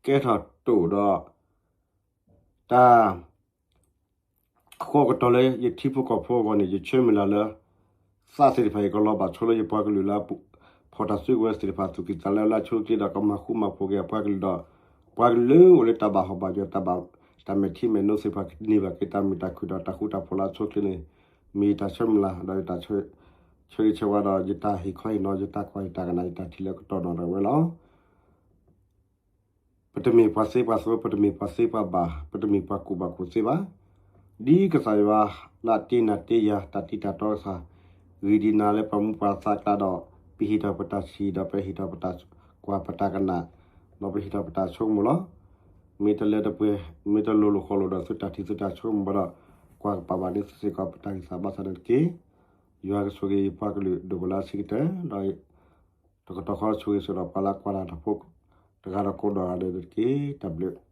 ကဲထီၣ်တအိၣ်ဒီး တၢ် ဃီကတီၤလၢယထံဖိကီၢ်ဖိအဂီၢ်န့ၣ် ယဆၢမုၢ်လၢ်လၢ သးသ့ၣ်တဖၣ်အံၤ ကလီၤဘၣ်ဆိလၢယပှၤကလုာ်လၢ ဖီၣ်တၢ်စုကဝဲၤသ့ၣ်တဖၣ် သူၣ်ကံၢ်သးလဲလၢအဆိအချ့ဒီး ကမၤဃူမၤဖိးက့ၤအပှၤကလုာ်ဒီး ပှၤကလုာ်လၢအိၣ်လၢတၢ်ဘၣ်ဟီၣ်ဘၣ်ယွၤ တၢ်ဘၣ် တၢ်မဲာ်ထံမဲာ်နိသ့ၣ်တဖၣ် ကန့ၢ်ဘၣ်က့ၤတၢ်မုာ်တၢ်ခုၣ်ဒီးတၢ်ဃူတၢ်ဖိးလၢအဆိအချ့န့ၣ် မ့ၢ်ယတၢ်ဆၢမုၢ်လၢ် ဒီးယတၢ်ဆၢဂ့ၤဆၢဝါဒီး ယတၢ်ဟ့ၣ်ခီဟ့ၣ်နီၤ ယတၢ်ကွၢ်ယတၢ်ကနၣ် ယတၢ်ထံၣ်လၢကတီၢ်နီၣ်ဒၣ်ဝဲလီၤ. ပတမ့ၢ်ပှၤသ့ပှၤသိ, ပတမ့ၢ်ပှၤသ့ပှၤဘၣ်, ပတမ့ၢ်ပှၤကူၣ်ဘၣ်ကူၣ်သ့ဘၣ်. ဒ်ကစၢ်ယွၤလၢအတ့နၤတ့ယၤ တၢ်တံၤတၢ်တီကစၢ်, ဂ့ၢ်ဒ်နၤလၢပှၤမူပှၤသးကျါဒီး ပဟ့ၣ်ထီၣ်ပတၢ်ထံၣ်ဒီး ပဟ့ၣ်ထီၣ်ပတၢ်ကွၢ်ပတၢ်ကနၣ်, ဒီးပဟ့ၣ်ထီၣ်ပတၢ်ဆိကမိၣ်လီၤ. မ့ၢ်တလၢတပှဲၤ, မ့ၢ်တလိၤလိာ်ဃီလိာ်ဒီး သုတၢ်ထံၣ်သုတၢ်ဆိကမိၣ်ဘၣ်ဒီး ကွၢ်ကပာ်ဘၣ်န့ၣ်သုစ့ၢ်ကီး ပတၢ်ဂံၢ်စၢ်ဘါစၢ်န့ၣ်တက့ၢ်. ယွၤကဆိၣ်ဂ့ၤယပှၤကလုာ် ဒိၣ်ကလၢဆံးကတၢၢ်ဒီး တကတီၢ်ဃီဆိၣ်ဂ့ၤဆိၣ်ဒီးပှၤလၢကွၢ်တၢ်ဖိ တဂၤဒီးကိးဂၤဒဲးန့ၣ်တက့ၢ်. တၢ်ဘျုး